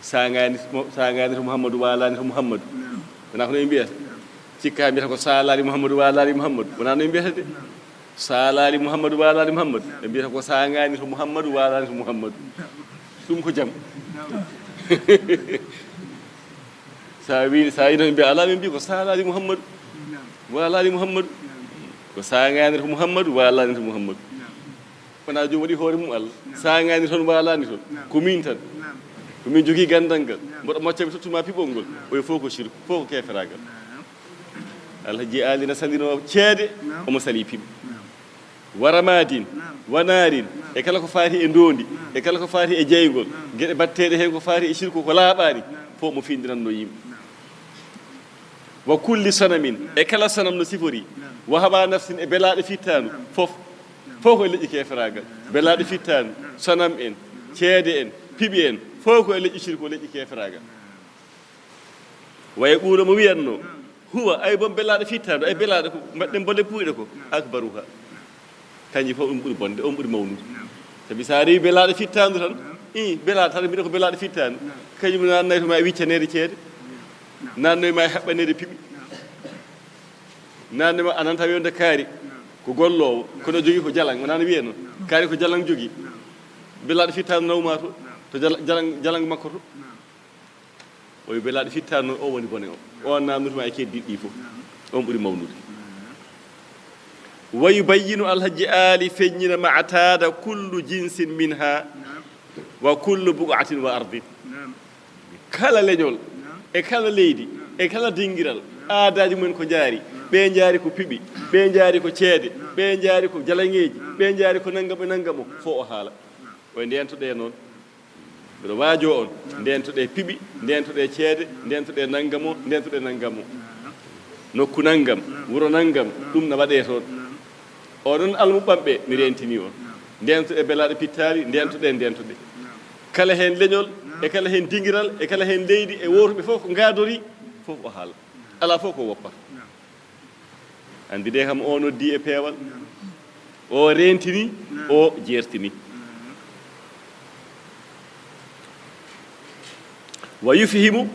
Saagaani, saagaani to Muhammadu, waalaani to Muhammadu. Wonaa ko no ɓe mbiyata? Cikka mbiyata ko saalaani Muhammadu, waalaani Muhammadu. Wonaa no ɓe mbiyata de. Saalaani Muhammadu, waalaani Muhammadu. Ɓe mbiyata ko saagaani to Muhammadu, waalaani to Muhammadu. Ɗum ko jam. Sa wi, sa wi noon ɓe mbiya alaa, ɓe mbi ko saalaani Muhammadu, waalaani Muhammadu. Ko saagaani to Muhammadu, waalaani to Muhammadu. Wona joom waɗi hoore mum Allah. Saagaani toon, waalaani toon. Ko miin tan. Ko miin jogii ganndal ngal. Mboɗo mocca mi tottuma piɓol ngol. Oyo fof ko sirku, fof ko keeferaagal. Alhaji Ali na salino ceede, omo sali piɓe. Wa ramadin, wa naarin, e kala ko faati e ndoondi, e kala ko faati e jeygol, geɗe batteeɗe heen ko faati e sirku ko laaɓaani, fof mo finndinanno yimɓe. Wa kulli sanamin, e kala sanam no sifori, wa hawa nafsin, e belaaɗo fittaandu, fof, fof ko e leƴƴi keeferaagal. Belaaɗo fittaandu, sanam en, ceede en, piɓi en, fof ko e leƴƴi sirku, leƴƴi keeferaagal. Wa yaqulu, mo wiyatno, huwa, ay bon belaaɗo fittaandu, ay belaaɗo ko mbaɗɗen bolle puuyɗe ko, akbaruha. Kanji fof ɗum ɓuri bonde, on ɓuri mawnude. Sabi sa rewi belaaɗo fittaandu tan, i, belaaɗo tan, mbiɗa ko belaaɗo fittaandu. Kañum naannay to ma e wiccaneede ceede. Naannoy ma e haɓɓaneede piɓi. Naannoy ma anan tawi wonde kaari ko golloowo, kono jogii ko jalan, wonaa no wiyee noon. Kaari ko jalan jogii. Belaaɗo fittaandu nawma to, to jala-, jalan, jalan makko to. O wi belaaɗo fittaandu noon, o woni bone o. O naamnotuma e keddiiɗi ɗi fof. On ɓuri mawnude. Wa yubayyinu, Alhaji Ali feññina, ma ataada kullu jinsin minha wa kullu buqatin wa ardin. Kala leñol, e kala leydi, e kala dingiral, aadaaji mumen ko njaari. Ɓe njaari ko piɓi, ɓe njaari ko ceede, ɓe njaari ko jalaŋeeji, ɓe njaari ko nanngam e nanngam o, fof o haala. O wi ndentoɗe noon. Mbiɗo waajoo on, ndentoɗe piɓi, ndentoɗe ceede, ndentoɗe nanngam o, ndentoɗe nanngam o. Nokku nanngam, wuro nanngam, ɗum na waɗee toon. Oɗon almuɓɓanɓe, mi reentinii on. Ndentoɗe belaaɗo pittaali, ndentoɗe, ndentoɗe. Kala heen leñol, e kala heen dingiral, e kala heen leydi, e wootuɓe fof ko ngaadori, fof o haala. Alaa fof ko woppa. Anndi de kam o noddi e peewal. O reentini, o jeertini. Wa yufhimu,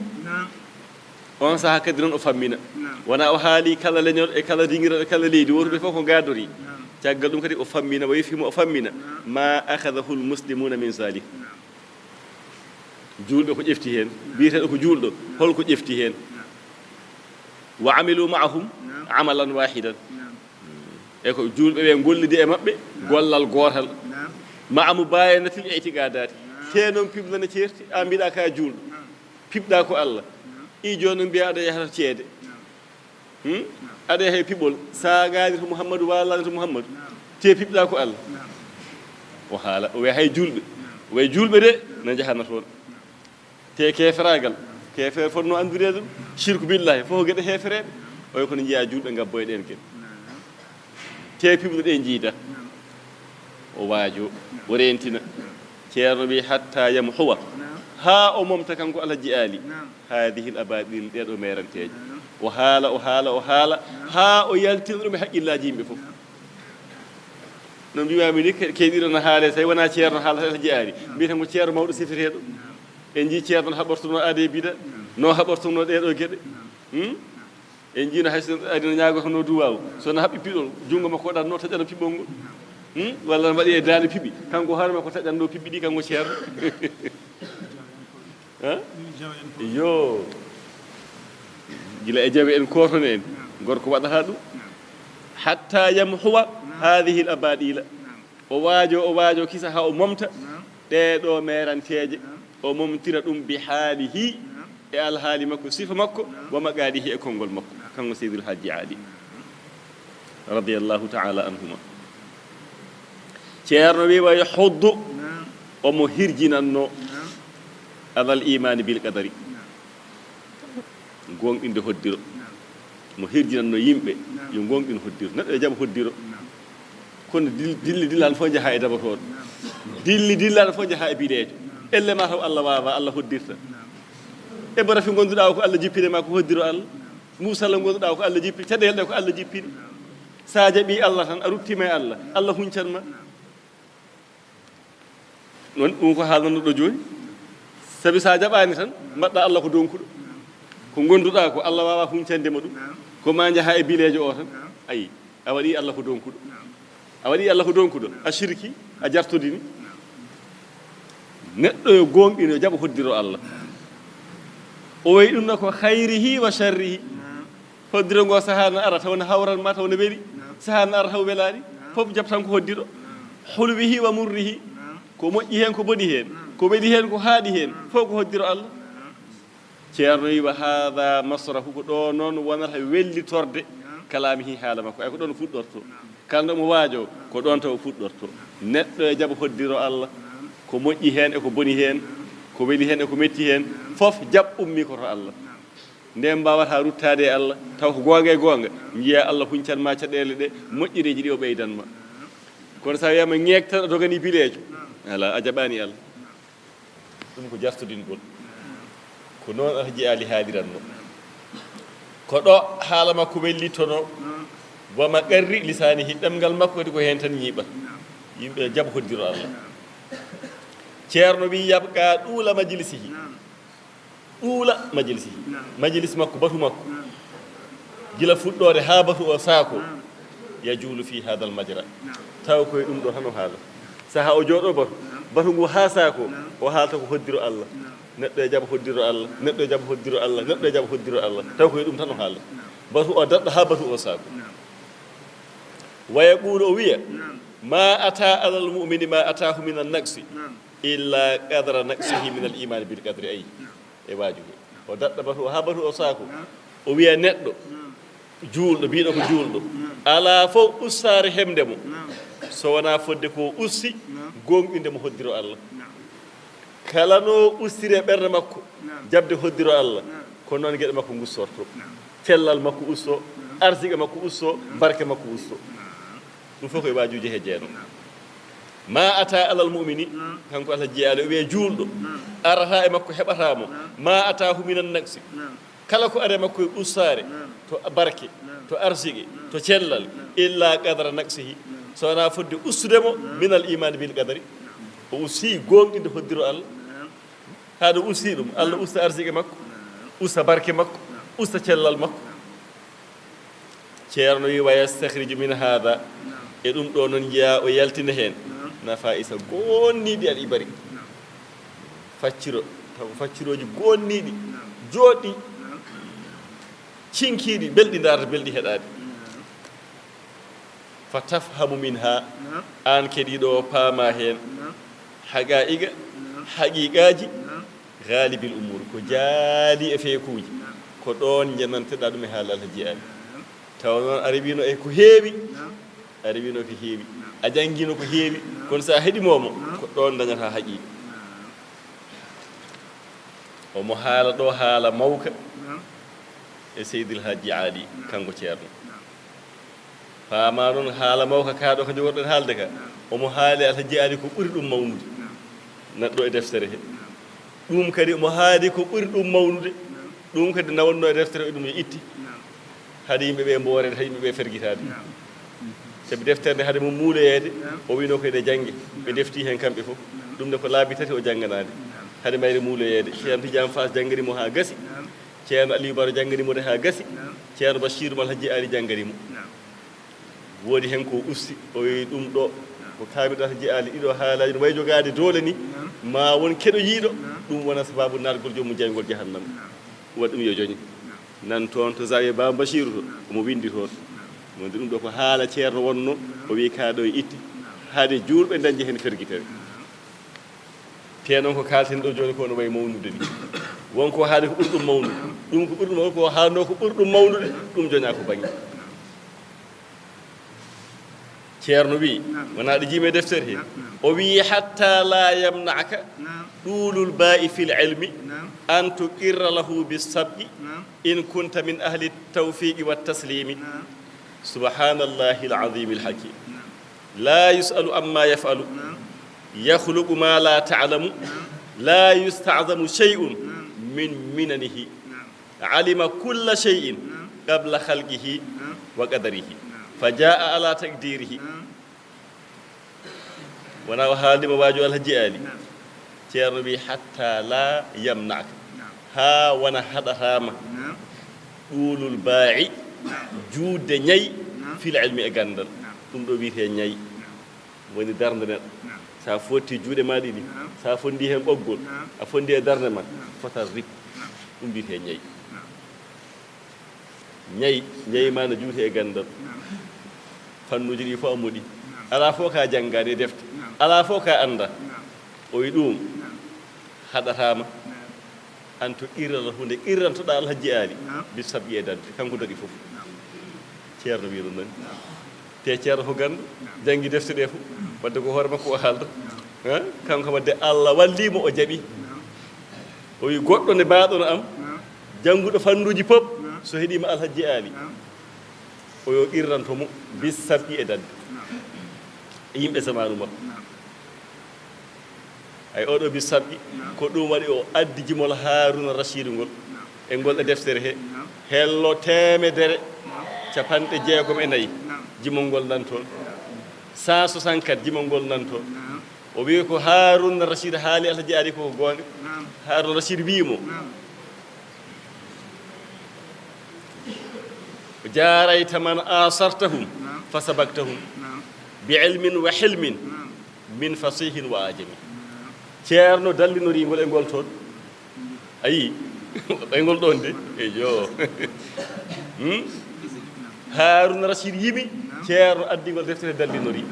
on saha kadi noon o fammina. Wona o haali kala leñol e kala dingiral e kala leydi, wootuɓe fof ko ngaadori. Caggal ɗum kadi o fammina, wa yufhimu o fammina, ma akhadhahu al muslimuna min zalik. Juulɓe ko ƴefti heen, biyeteeɗo ko juulɗo, holko ƴefti heen? Wa amilu ma'ahum amalan wahidan. E ko juulɓe ɓe ngollidi e maɓɓe gollal gootal. Ma'a mubayanatil i'tiqadati. Te noon piɓla ne ceerti, a mbiɗa ka juulɗo. Piɓɗa ko Allah. I jooni mbiya aɗa yaha to ceede. Hmm? Aɗa yaha e piɓol. Sa gaani to Muhammadu, waalani to Muhammadu. Te piɓɗa ko Allah. O haala, o wiya hay juulɓe. O wiya juulɓe de, na njahana toon. Te keeferaagal, keefeere fotno anndireede ɗum, shirku billahi, fof ko geɗe heefereeɓe. Oya kono njiyaa juulɓe ngabboyɗen ken. Te piɓlo ɗe njiida. O waajo, o reentina. Ceerno wi hatta yamhuwa. Haa o momta kanko Alhaji Aali. Haadihil abaadil, ɗee ɗoo meeranteeje. O haala, o haala, o haala, haa o yaltina ɗum e haqqillaaji yimɓe fof. No mbiimaami ni, ke-, keyɗiɗo no haale, so tawi wonaa ceerno haala, Alhaji Aali. Mbiyeten ko ceerno mawɗo sifireeɗo. En njii ceerno no haɓortunoo aade e bida, no haɓortunoo ɗee ɗoo geɗe. Hmm? En njii no hay so ari no ñaagotonoo duwaawu. So no haɓɓi piɗol, junngo makko ɗanno taƴano piɓol ngol. Hmm? Walla no waɗi e daande piɓi. Kanko hoore makko taƴanno piɓi ɗi, kanko ceerno. Ha? Yo. Gila e jawe en kootone en. Gorko waɗata ɗum. Hatta yamhuwa hadhihi al abadila. O waajo, o waajo kisa haa o momta ɗee ɗoo meeranteeje. O momtira ɗum bi haalihi, e alhaali makko, sifa makko, wa maqaalihi, e konngol makko, kanko Seydil Hajji Ali, radiyallahu ta'ala anhuma. Ceerno wi, wa yahuddu, omo hirjinanno, alal imaani bil qadari, gooŋɗinde hoddiro. Mo hirjinanno yimɓe, yo gooŋɗin hoddiro. Neɗɗo yo jaɓ hoddiro. Kono dil-, dilli dillaano fof njaha e dabotooɗo. Dilli dillaano fof njaha e biɗeejo. Elle ma taw Allah waawa, Allah hoddirta. E barafi ngonduɗaa o ko Allah jippini ma, ko hoddiro Allah. Muusal ngonduɗaa o ko Allah jippi, caɗeele ɗe ko Allah jippini. Sa jaɓi Allah tan, a ruttima e Allah, Allah huncan ma. Noon, ɗum ko haalnanno ɗo jooni. Sabi sa jaɓaani tan, mbaɗɗa Allah ko donkuɗo. Ko ngonduɗaa ko, Allah waawa huncande ma ɗum. Ko ma njaha e bileejo o tan. Ayi, a waɗi Allah ko donkuɗo. A waɗi Allah ko donkuɗo. A shirki, a jartodini. Neɗɗo yo gooŋɗino, jaɓa hoddiro Allah. O wayi ɗum no ko khayrihi wa sharrihi. Hoddiro ngo sahaa na ara taw no hawran ma, taw no weli. Sahaa na ara taw welaani. Fof jaɓ tan ko hoddiro. Hulwihi wa murrihi, ko moƴƴi heen, ko boni heen, ko weli heen, ko haaɗi heen, fof ko hoddiro Allah. Ceerno wi: "Wa haada masrahu, ko ɗo noon wonata wellitorde kalaamihi, haala makko, ay ko ɗoon fuɗɗorto. Kala nde omo waajo, ko ɗoon taw fuɗɗorto. Neɗɗo e jaɓa hoddiro Allah, ko moƴƴi heen e ko boni heen, ko weli heen e ko metti heen, fof jaɓ ummi ko to Allah. Nde mbaawata ruttaade e Allah, taw ko goonga e goonga, njiya Allah huncan ma caɗeele ɗe, moƴƴereeji ɗi o ɓeydan ma. Kono so a wiyama ŋeek tan, a dogani bileejo, alaa, a jaɓaani Allah." Ɗum ko jartodingol. Ko noon Alhaji Ali haaliranno. Ko ɗo haala makko wellittonoo. Wa maqarri lisaanihi, ɗemngal makko kadi ko heen tan ñiiɓata. Yimɓe jaɓa hoddiro Allah. Ceerno wi: "Yabqa ɗuula majlisihi." Ɗuula majlisihi. Majlis makko, batu makko. Gila fuɗɗoode haa batu o saako. "Yajuulu fi haadal majra." Taw koye ɗum ɗo tan o haala. Saha o jooɗo batu, batu ngu haa saako, o haalta ko hoddiro Allah. Neɗɗo e jaɓa hoddiro Allah, neɗɗo e jaɓa hoddiro Allah, neɗɗo e jaɓa hoddiro Allah. Taw koye ɗum tan o haala. Batu o daɗɗa haa batu o saako. Wa yaquulu, o wiya: "Ma ata alal mu'mini ma ataahu min an naqsi, illa qadra naqsihi min al imaani bil qadri." Ayi, e waaju he. O daɗɗa batu o haa batu o saako. O wiya neɗɗo juulɗo, mbiɗo ko juulɗo, alaa fof ustaare heɓde mo, so wonaa fodde ko usti, gooŋɗinde mo hoddiro Allah. Kala no ustiri e ɓernde makko, jaɓde hoddiro Allah, ko noon geɗe makko ngustorto. Cellal makko usto, arsike makko usto, barke makko usto. Ɗum fof ko e waajuuji he jeeno. Ma ata alal mu'mini, kanko Alhaji Ali, o wiye juulɗo, arata e makko heɓata mo, ma ataahu minan naqsi, kala ko ari e makko e ustaare, to barke, to arsike, to cellal, illa qadra naqsihi, so wonaa fodde ustude mo minal imaani bil qadari. O usti gooŋɗinde hoddiro Allah. Haa ɗo usti ɗum, Allah usta arsike makko, usta barke makko, usta cellal makko. Ceerno wi: "Wa yastakhriju min haada." E ɗum ɗo noon njiya o yaltina heen nafaisa goonniiɗi al ibari. Facciro, taw ko faccirooji goonniiɗi, jooɗɗi, cinkiiɗi, belɗi ndaarde, belɗi heɗaade. Fa tafhamu minha, aan keɗiiɗo o paama heen haqaa'iqa, haqiiqaaji, gaalibil umuur, ko jaali e feekuuji, ko ɗoon njananteɗaa ɗum e haala Alhaji Ali. Tawa noon a rewino e ko heewi, a rewino ko heewi, a janngiino ko heewi, kono so a heɗimoo mo, ko ɗoon ndañataa haqiiqa. Omo haala ɗo haala mawka e Seydil Hajji Ali, kanko Ceerno. Paama noon haala mawka kaa ɗo ka jogorɗen haalde ka, omo haali Alhaji Ali ko ɓuri ɗum mawnude, neɗɗo e deftere he. Ɗum kadi omo haali ko ɓuri ɗum mawnude, ɗum kadi na wonno e deftere, o ɗum yo itti. Hade yimɓe ɓe mbooreede, hade yimɓe ɓe fergitaade. Sabi deftere nde hade mum muuloyeede, o wino ko eɗe jannge. Ɓe defti heen kamɓe fof. Ɗum ne ko laabi tati o jannganaade. Hade mayre muuloyeede, Ceerno Tidiane Faas janngani mo haa gasi. Ceerno Aliou Baro janngani mo de haa gasi. Ceerno Bachir Mal Hajji Ali janngani mo. Woodi heen ko usti, o wi ɗum ɗo, ko kaamiɗo Hajji Ali, ɗiɗo haalaaji no wayi jogaade doole ni, ma won keɗoyiiɗo, ɗum wona sababu naatgol joomum jayngol jahannama. Waɗi ɗum yo joñe. Nan toon to Zawiya Baaba Basiiru to, omo winndi toon. Wonde ɗum ɗo ko haala Ceerno wonno, o wi kaa ɗo e itti, hade juulɓe dañde heen fergitere. Te noon ko kaalten ɗo jooni ko no wayi mawnude ni. Won ko haali ko ɓuri ɗum mawnude. Ɗum ko ɓuri ɗum mawnude, ko haalno ko ɓuri ɗum mawnude, ɗum joñaa ko baŋnge. Ceerno wi, wonaa ɗo jiimi e deftere he. O wi, "Hatta la yamna'aka ɗuulul baa'i fil ilmi an tuqirra lahu bis sabqi in kunta min ahli tawfiqi wa taslimi." Subhanallahi al-azim al-hakim. La yus'alu amma yaf'alu. Yakhluqu ma la ta'lamu. La yusta'zamu shay'un min minanihi. Alima kulla shay'in qabla khalqihi wa qadarihi. Fa jaa ala taqdirihi. Wona o haalnima waaju Alhaji Ali. Ceerno wi, "Hatta la yamna'aka." Haa wona haɗataa ma. Ɗuulul baa'i, juutde ñayi, fil ilmi e ganndal. Ɗum ɗo wiyetee ñayi. Woni darnde neɗɗo. So a fotti juuɗe ma ɗiɗi, so a fonndi heen ɓoggol, a fonndi e darnde ma, fotal rip. Ɗum wiyetee ñayi. Ñayi, ñayi ma no juuti e ganndal. Fannuuji ɗi fof a moɗi. Alaa fof ka janngaani e defte. Alaa fof ka annda. O wi ɗum haɗataama. An to qirral huunde qirrantoɗaa Alhajji Aali. Bis sab'i e dadde, kanko daɗi fof. Ceerno wi ɗum nani. Te ceerno ko ganndo, janngi defte ɗe fof. Wadde ko hoore makko o haalda. Kanko wadde Allah walli mo o jaɓi. O wi goɗɗo nde baaɗono am, jannguɗo fannuuji pop, so heɗiima Alhajji Aali, o yo qirranto mo bis sab'i e dadde. E yimɓe zamaanu makko. Ay oɗo bis sab'i, ko ɗum waɗi o addi jimol Haaruna Rashiidu ngol. E ngol e deftere he, hello teemedere, capanɗe jeegom e nayi, jimol ngol nan toon. Cent soixante-quatre, jimol ngol nan toon. O wi ko Haaruna Rashiidu haali Alhajji Aali ko goonga. Haaruna Rashiidu wi mo, جاريت من آثرتهم فسبقتهم بعلم وحلم من فصيح وأعجمي. Ceerno dallinori ngol e ngol toon. Ayi, e ngol ɗoon de. Eyo. Hmm? Haaruna Rashiidu yimi, ceerno addi ngol deftere dallinori.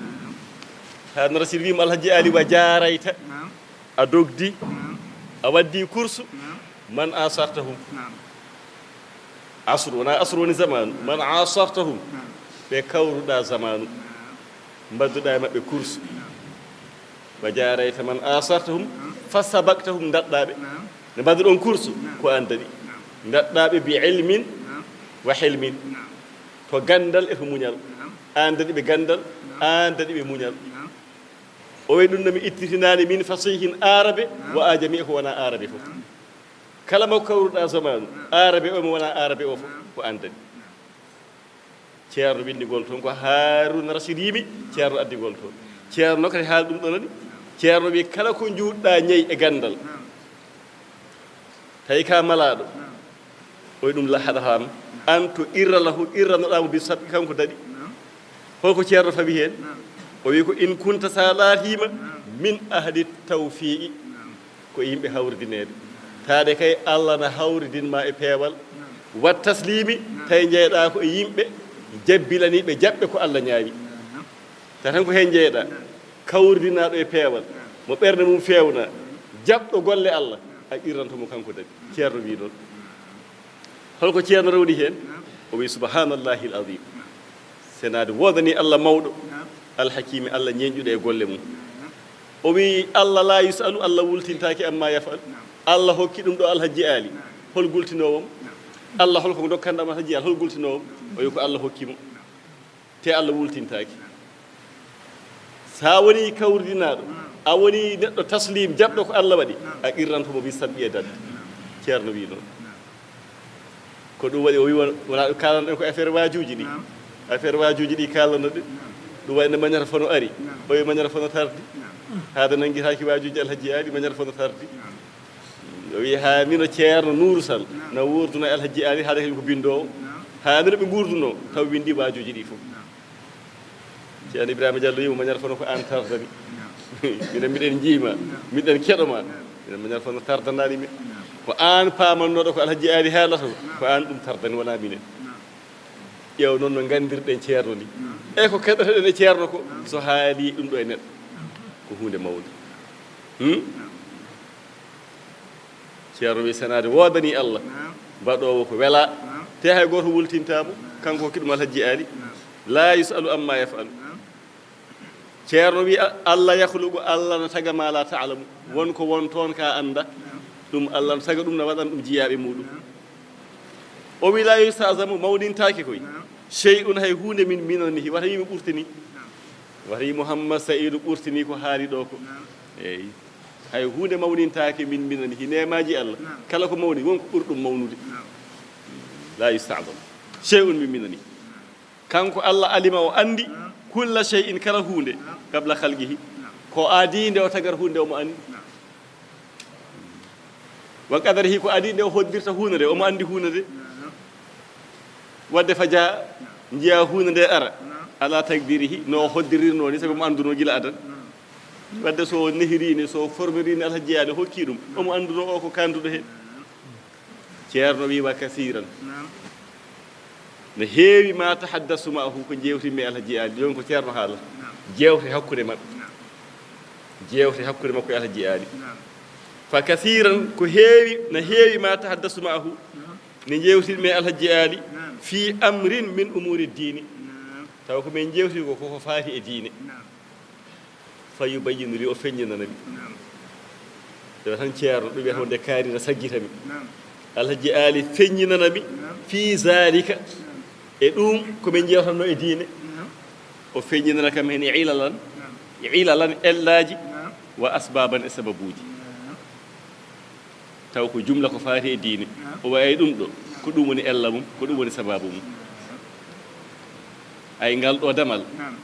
Haaruna Rashiidu wi mo, Alhajji Aali, وجاريت, a dogdi, a waddi kursu, من آثرتهم. Asru, wonaa asru woni zamaanu. من آثرتهم. Ɓe kawruɗaa zamaanu. Mbadduɗaa e maɓɓe kursu. وجاريت من آثرتهم فسبقتهم, ndaɗɗaa ɓe. Nde mbadduɗon kursu, ko aan daɗi. Ndaɗɗaa ɓe بعلم وحلم. To ganndal e to muñal. Aan daɗi ɓe ganndal, aan daɗi ɓe muñal. O wi ɗum no mi ittitinaani من فصيح aarabe, وأعجمي e ko wonaa aarabe fof. Kala mo kawruɗaa zamaanu, aarabe o mo wonaa aarabe o fof, ko aan daɗi. Ceerno winndi ngol toon, ko Haaruna Rashiidu yimi, ceerno addi ngol toon. Ceerno kadi haali ɗum ɗo nani. Ceerno wi kala ko njuutɗaa ñayi e ganndal, tawi ka malaaɗo, o wi ɗum la haɗataama. An to qirra lahu, qirranoɗaa mo bis sab'i, kanko daɗi. Holko ceerno fawi heen? O wi ko إن كنت, so a laatiima, من أهل التوفيق, ko e yimɓe hawridineeɓe. Taade kay Allah na hawridin ma e peewal. والتسليم, tawi njeeyɗaa ko e yimɓe jabbilaniiɓe jaɓɓe ko Allah ñaawi. Tawa tan ko heen njeeyɗaa, kawridinaaɗo e peewal, mo ɓernde mum feewna, jaɓɗo golle Allah, a qirranto mo, kanko daɗi. Ceerno wi noon. Holko ceerno rewni heen? O wi, سبحان الله العظيم. Senaade woodanii Allah mawɗo, الحكيم, Allah ñeeñɗuɗo e golle mum. O wi, Allah لا يسأل, Allah wultintaake, عما يفعل. Allah hokki ɗum ɗo Alhajji Aali, hol gultinoowo mo? Allah, holko ndokkanɗaa mo Alhajji Aali, hol gultinoowo mo? O wi ko Allah hokki mo. Te Allah wultintaake. So a woni kawridinaaɗo, a woni neɗɗo taslim, jaɓɗo ko Allah waɗi, a qirranto mo bis sab'i e dadde. Ceerno wi noon. Ko ɗum waɗi o wi won-, wonaa ɗum kaalanɗen ko affaire waajuuji ɗi. Affaire waajuuji ɗi kaalanno ɗe. Ɗum waɗi nde mañata fono ari. O wi mañata fono tardi. Haade nanngitaaki waajuuji Alhajji Aali, mañata fono tardi. O wi haa mino ceerno Nuuru Sal na wuurduno e Alhajji Aali, haade kañum ko binndoowo. Haa mino ɓe nguurduno, taw winndi waajuuji ɗi fof. Ceerno Ibrahima Diallo wimo mañata fono ko aan tardani. Minen miɗen njiima, miɗen keɗoma. Minen mañata fono tardanaani min. Ko aan paamannooɗo ko Alhajji Aali haalata ko, ko aan ɗum tardani, wonaa minen. Ƴeew noon no nganndirɗen ceerno ni. E ko keɗotoɗen e ceerno ko, so haali ɗum ɗo e neɗɗo, ko huunde mawnde. Hmm? Ceerno wi senaade woodanii Allah, baɗoowo ko welaa, te hay gooto wultintaa mo, kanko hokki ɗum Alhajji Aali. لا يسأل عما يفعل. Ceerno wi, a-, Allah يخلق, Allah no taga ما لا تعلم. Won ko won toon ka annda, ɗum Allah no taga ɗum, no waɗan ɗum jiyaaɓe muɗum. O wi لا يستعظم, mawnintaake koy. شيء, hay huunde من مننه, wata wi mi ɓurtini. Wata wi Muhammad Sa'idu ɓurtini ko haali ɗo ko. Eey. Hay huunde mawnintaake من مننه, neemaaji Allah. Kala ko mawni, won ko ɓuri ɗum mawnude. لا يستعظم شيء من مننه. Kanko Allah علم, o anndi, كل شيء, kala huunde, قبل خلقه. Ko adii nde o tagata huunde, omo anndi. وقدره, ko adii nde o hoddirta huunde nde, omo anndi huunde nde. Wadde فجاء, njiyaa huunde nde ara, على تقديره, no o hoddirirnoo ni, sabi omo anndunoo gila adan. Wadde so o nehirii ni, so o formirii ni, Alhajji Aali hokki ɗum, omo anndunoo o ko kaanduɗo heen. Ceerno wi وكثيرا. No heewi ما تحدثت معه, ko njeewtimmi e Alhajji Aali, jooni ko ceerno haalata. Jeewte hakkunde maɓɓe. Jeewte hakkunde makko e Alhaji Aali. Fa kasiran, ko heewi, na heewi ma tahaddasu ma'ahu, ne jeewtidmi e Alhaji Aali, fi amrin min umuri diini. Taw ko min jeewti ko, koko faati e diine. Fa yubayyinu li, o feññinana mi. Tawa tan ceerno, ɗum wiyata wonde kaari na saggita mi. Alhaji Aali feññinana mi fi zalika, e ɗum ko min jeewtanno e diine. O feññinana kam heen e ilalan, e ilalan, ellaaji, wa asbaban, e sababuuji. Taw ko jumla ko faati e diine. O wayi ɗum ɗo, ko ɗum woni ella mum, ko ɗum woni sababu mum. Ay ngal ɗo damal,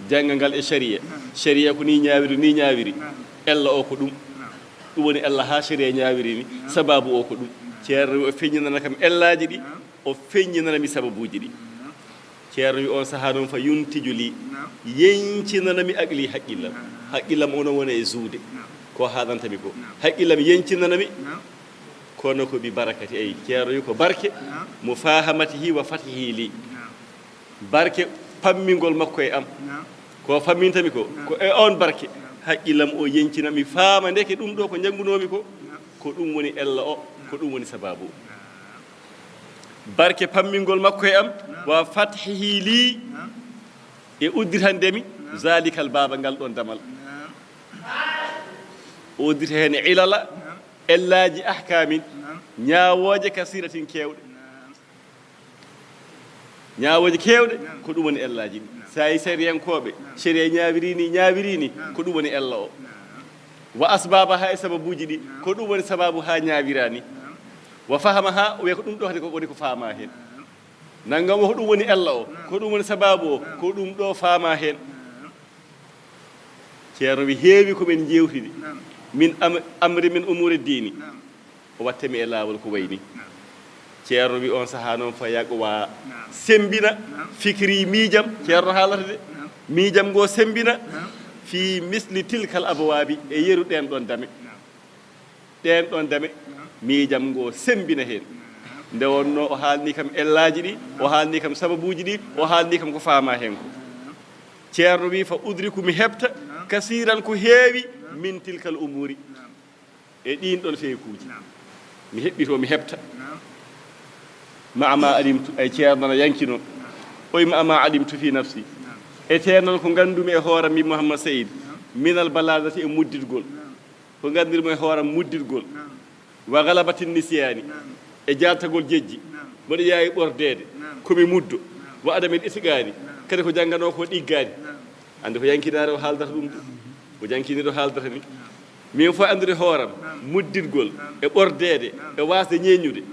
jannga ngal e sharia. Sharia ko ni ñaawiri, ni ñaawiri. Ella o ko ɗum. Ɗum woni ella haa sharia ñaawiri ni, sababu o ko ɗum. Ceerno wi o feññinana kam ellaaji ɗi, o feññinana mi sababuuji ɗi. Ceerno wi on sahaa noon fa yuntiju li, yeñcinana mi aqli, haqqillam. Haqqillam o noon wona e zuude. Ko haalanta mi ko. Haqqillam yeñcinana mi. Kono ko bi barakati, ay, ceerno wi ko barke, mufahamatihi wa fathihi li. Barke pammingol makko e am. Ko famminta mi ko, ko e on barke. Haqqillam o yeñcina mi faama ndeke ɗum ɗo ko njanngunoomi ko, ko ɗum woni ella o, ko ɗum woni sababu o. Barke pammingol makko e am, wa fathihi li, e uddirande mi, zalikal baaba, ngal ɗon damal. O uddita heen ilala, ellaaji ahkaamin, ñaawooje kasiratin keewɗe. Ñaawooje keewɗe, ko ɗum woni ellaaji ɗi. So a yi sariyankooɓe, sharia ñaawiri ni, ñaawiri ni, ko ɗum woni ella o. Wa asbaaba, haa e sababuuji ɗi, ko ɗum woni sababu haa ñaawira ni. Wa fahama, haa o wiya ko ɗum ɗo kadi ko woni ko faama heen. Nanngam o ko ɗum woni ella o, ko ɗum woni sababu o, ko ɗum ɗo faama heen. Ceerno wi heewi ko min njeewtidi. Min am-, amri min umuuri diini. O watte mi e laawol ko wayi ni. Ceerno wi on sahaa noon fa yaqwa, sembina, fikri, miijam, ceerno haalata de. Miijam ngo sembina, fi misli tilkal abwaabi, e yeru ɗeen ɗon dame. Ɗeen ɗon dame, miijam ngo sembina heen. Nde wonnoo o haalni kam ellaaji ɗi, o haalni kam sababuuji ɗi, o haalni kam ko faama heen ko. Ceerno wi fa udriku, mi heɓta, kasiran, ko heewi, min tilkal umuuri, e ɗiin ɗon feekuuji. Mi heɓɓito, mi heɓta. Ma ma alimtu, ay ceerno na yankino. Oy ma ma alimtu fi nafsi. E tee noon ko nganndumi e hooram min Mouhammad Saïd. Minal balagati, e mudditgol. Ko nganndumi e hooram mudditgol. Wa galabati nisyaani. E jaaltagol jejji. Mboɗo yaawi ɓordeede. Ko mi muddo. Wa adamil itqaani. Kadi ko jannganoo ko ɗiggaani. Annde ko yankinaare o haaldata ɗum de. Ko yankiniiɗo haaldata ni. Min fof anndude hooram, mudditgol, e ɓordeede, e waasde ñeeñude.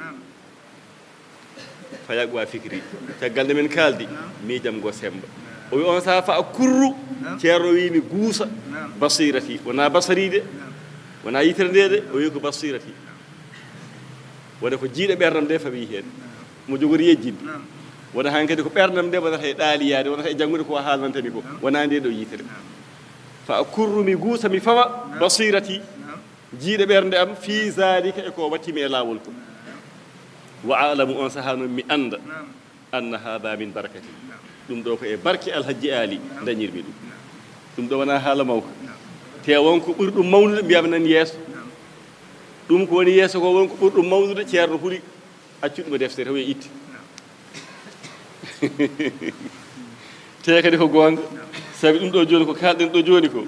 Fa yaqwa fikri. Caggal nde min kaaldi, miijam ngo semmba. O wi on sahaa fa akurru, ceerno wi mi guusa, basirati. Wonaa basari de, wonaa yitere nde de, o wi ko basirati. Wonde ko jiiɗe ɓerndam nde fawi heen. Mo jogori yejjinde. Wona hankadi ko ɓerndam nde wonata e ɗaaliyaade, wonata e janngude ko haalnanta mi ko. Wonaa nde ɗo yitere. Fa akurru, mi guusa, mi fawa, basirati, jiiɗe ɓernde am, fi zalika, e ko watti mi e laawol ko. Wa alamu, on sahaa noon mi annda, anna hada min barakati. Ɗum ɗo ko e barke Alhajji Aali dañirmi ɗum. Ɗum ɗo wonaa haala mawka. Te won ko ɓuri ɗum mawnude, mbiyami nan yeeso. Ɗum ko woni yeeso ko, won ko ɓuri ɗum mawnude, ceerno huli accu ɗum e deftere, o itti. Te kadi ko goonga, sabi ɗum ɗo jooni, ko kaalɗen ɗo jooni ko,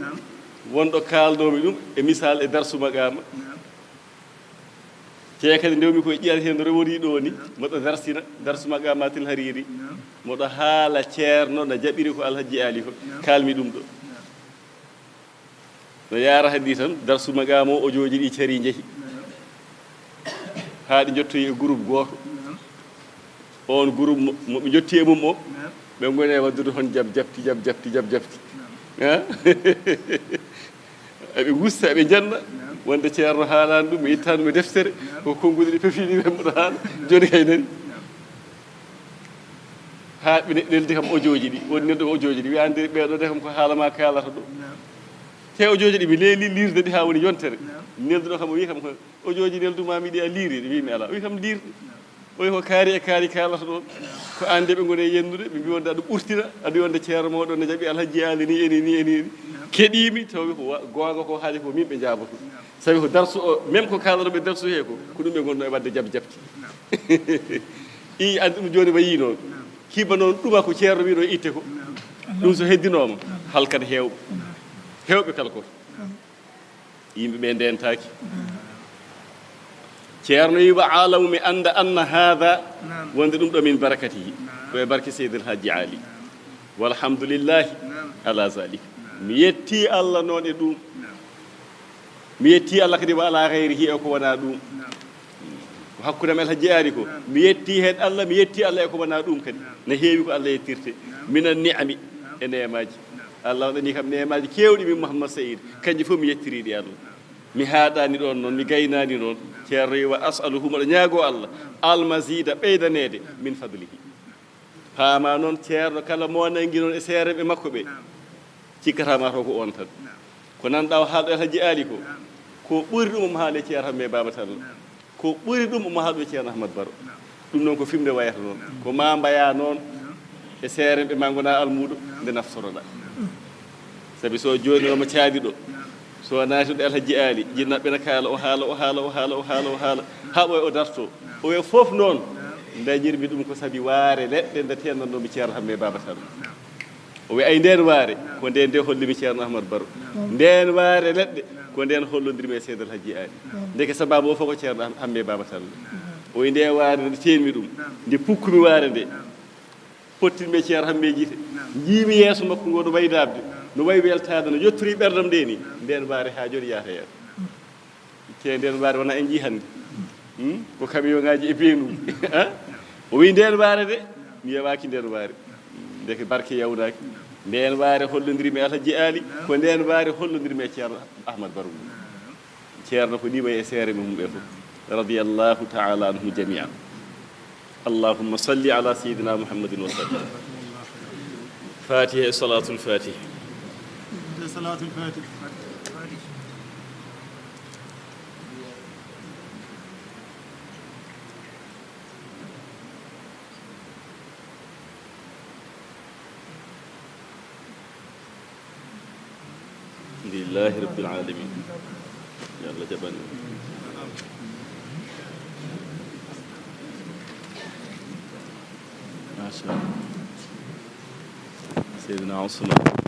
won ɗo kaalnoomi ɗum e misal e darsu maqaama. Te kadi ndewmi koye ƴiyat heen no rewori ɗo ni, mboɗo darsina darsu maqamatil hariri, mboɗo haala ceerno no jaɓiri ko Alhajji Aali ko, kaalmi ɗum ɗo. No yaara hadi tan, darsu maqaama o, ojooji ɗi carii njehi. Haa ɗi njottoyi e groupe gooto. On groupe mo, mo ɓe njotti e mum o, ɓe ngoni e waɗdude hon jab jabti, jab jabti, jab jabti. Ha? Eɓe ngusta, eɓe njanna. Wonde ceerno haalaani ɗum, mi ittaani mo deftere. Ko konnguɗi ɗi pefiɗi ɓe mboɗo haala. Jooni kay nani. Haa ɓe ne-, neldi kam ojooji ɗi. Woni nelduɗo ojooji ɗi. Wiya, "Anndi ɓeeɗo de kam ko haala ma kaalata ɗo." Te ojooji ɗi mi leeli liirde ɗi haa woni yontere. Nelduɗo kam o wi kam ko ojooji nelduma mi ɗi a liiri? Ɗi wi mi alaa. O wi kam liirde. Ko kaari e kaari kaalata ɗon. Ko aan de ɓe ngoni e yennude, ɓe mbiyi wonde aɗa ɓurtina, aɗa wiya wonde ceerno mawɗo ne jaɓi Alhaji Ali ni e ni, ni e ni, ni. Keɗiimi, tawi ko wa-, goonga ko haali ko min ɓe njaaboto. Sabi ko darsu o, même ko kaalata ɓe darsu he ko, ko ɗum ɓe ngonno e waɗde jab jabti. I andi ɗum jooni wayi noon. Kiba noon ɗuma ko ceerno wiɗo itte ko. Ɗum so heddinooma, halkan heewɓe. Heewɓe kala koto. Yimɓe ɓe ndentaaki. Ceerno wiima, "Aalamu mi annda anna haada, wonde ɗum ɗo min barakatihi, ko e barke Seydi El Hadji Ali. Walhamdulillahi ala zalik." Mi yetti Allah noon e ɗum. Mi yetti Allah kadi wa ala gayrihi e ko wonaa ɗum. Ko hakkunde am e Alhaji Ali ko. Mi yetti heen Allah, mi yetti Allah e ko wonaa ɗum kadi. Ne heewi ko Allah yettirte. Minan ni'ami e neemaaji. Allah waɗani kam neemaaji keewɗi min Mouhammad Saïd. Kanji fof mi yettirii ɗi Allah. Mi haaɗaani ɗoon noon, mi gaynaani noon. Ceerno wiima, "As'aluhu, mboɗo ñaagoo Allah, almazida, ɓeydaneede, min fadlihi." Paama noon, ceerno kala mo nangi noon e seereeɓe makko ɓe, cikkata ma taw ko oon tan. Ko nanɗa o haalɗo e Alhaji Ali ko, ko ɓuri ɗum omo haali e ceerno Hamme Baaba Tall. Ko ɓuri ɗum omo haalɗo e ceerno Ahmad Baro. Ɗum noon ko fimde wayata noon. Ko ma mbaya noon e seereeɓe ma ngona almuuɗo nde naftoroɗa. Sabi so jooni omo caadi ɗo, so naati ɗo Alhaji Ali, jinnaɓe ne kaala, o haala, o haala, o haala, o haala, o haala, haa ɓooya o darto. O wiya fof noon, dañirmi ɗum ko sabi waare leɗɗe nde teennannomi ceerno Hamme Baaba Tall. O wiya, ay, ndeen waare, ko ndeen nde hollimi ceerno Ahmad Baro. Ndeen waare leɗɗe, ko ndeen hollondirmi e Seydi Alhaji Ali. Ndeke sababu o fof ko ceerno Ham-, Hamme Baaba Tall. O wiya, ndeen waare nde teenmi ɗum, nde pukkumi waare nde, pottinmi e ceerno Hamme gite. Njiimi yeeso makko ngo no wayi daabde, no wayi weltaade, no yottori ɓerdam nde ni. Ndeen waare haa jooni yaata yeeso. Te ndeen waare wona en njii hannde. Hmm? Ko camion ngaaji e beenuuji. Ha? O wiyi, ndeen waare de, mi yewaaki ndeen waare. Ndeke barke yawnaaki. Ndeen waare hollondirmi e Alhaji Ali, ko ndeen waare hollondirmi e ceerno Ahmad Baro. Ceerno ko nii wayi e seere mum ɓe fof. Radiyallahu ta'ala anhum jami'an. Allahumma salli ala sayyidina Muhammadin wa sallim. Fatiha e salatul fatiha. Salatul fatiha. Alhamdulillahi rabbil alamin. Yo Allah jaɓan. Masha Allah. Seydina Ousmane.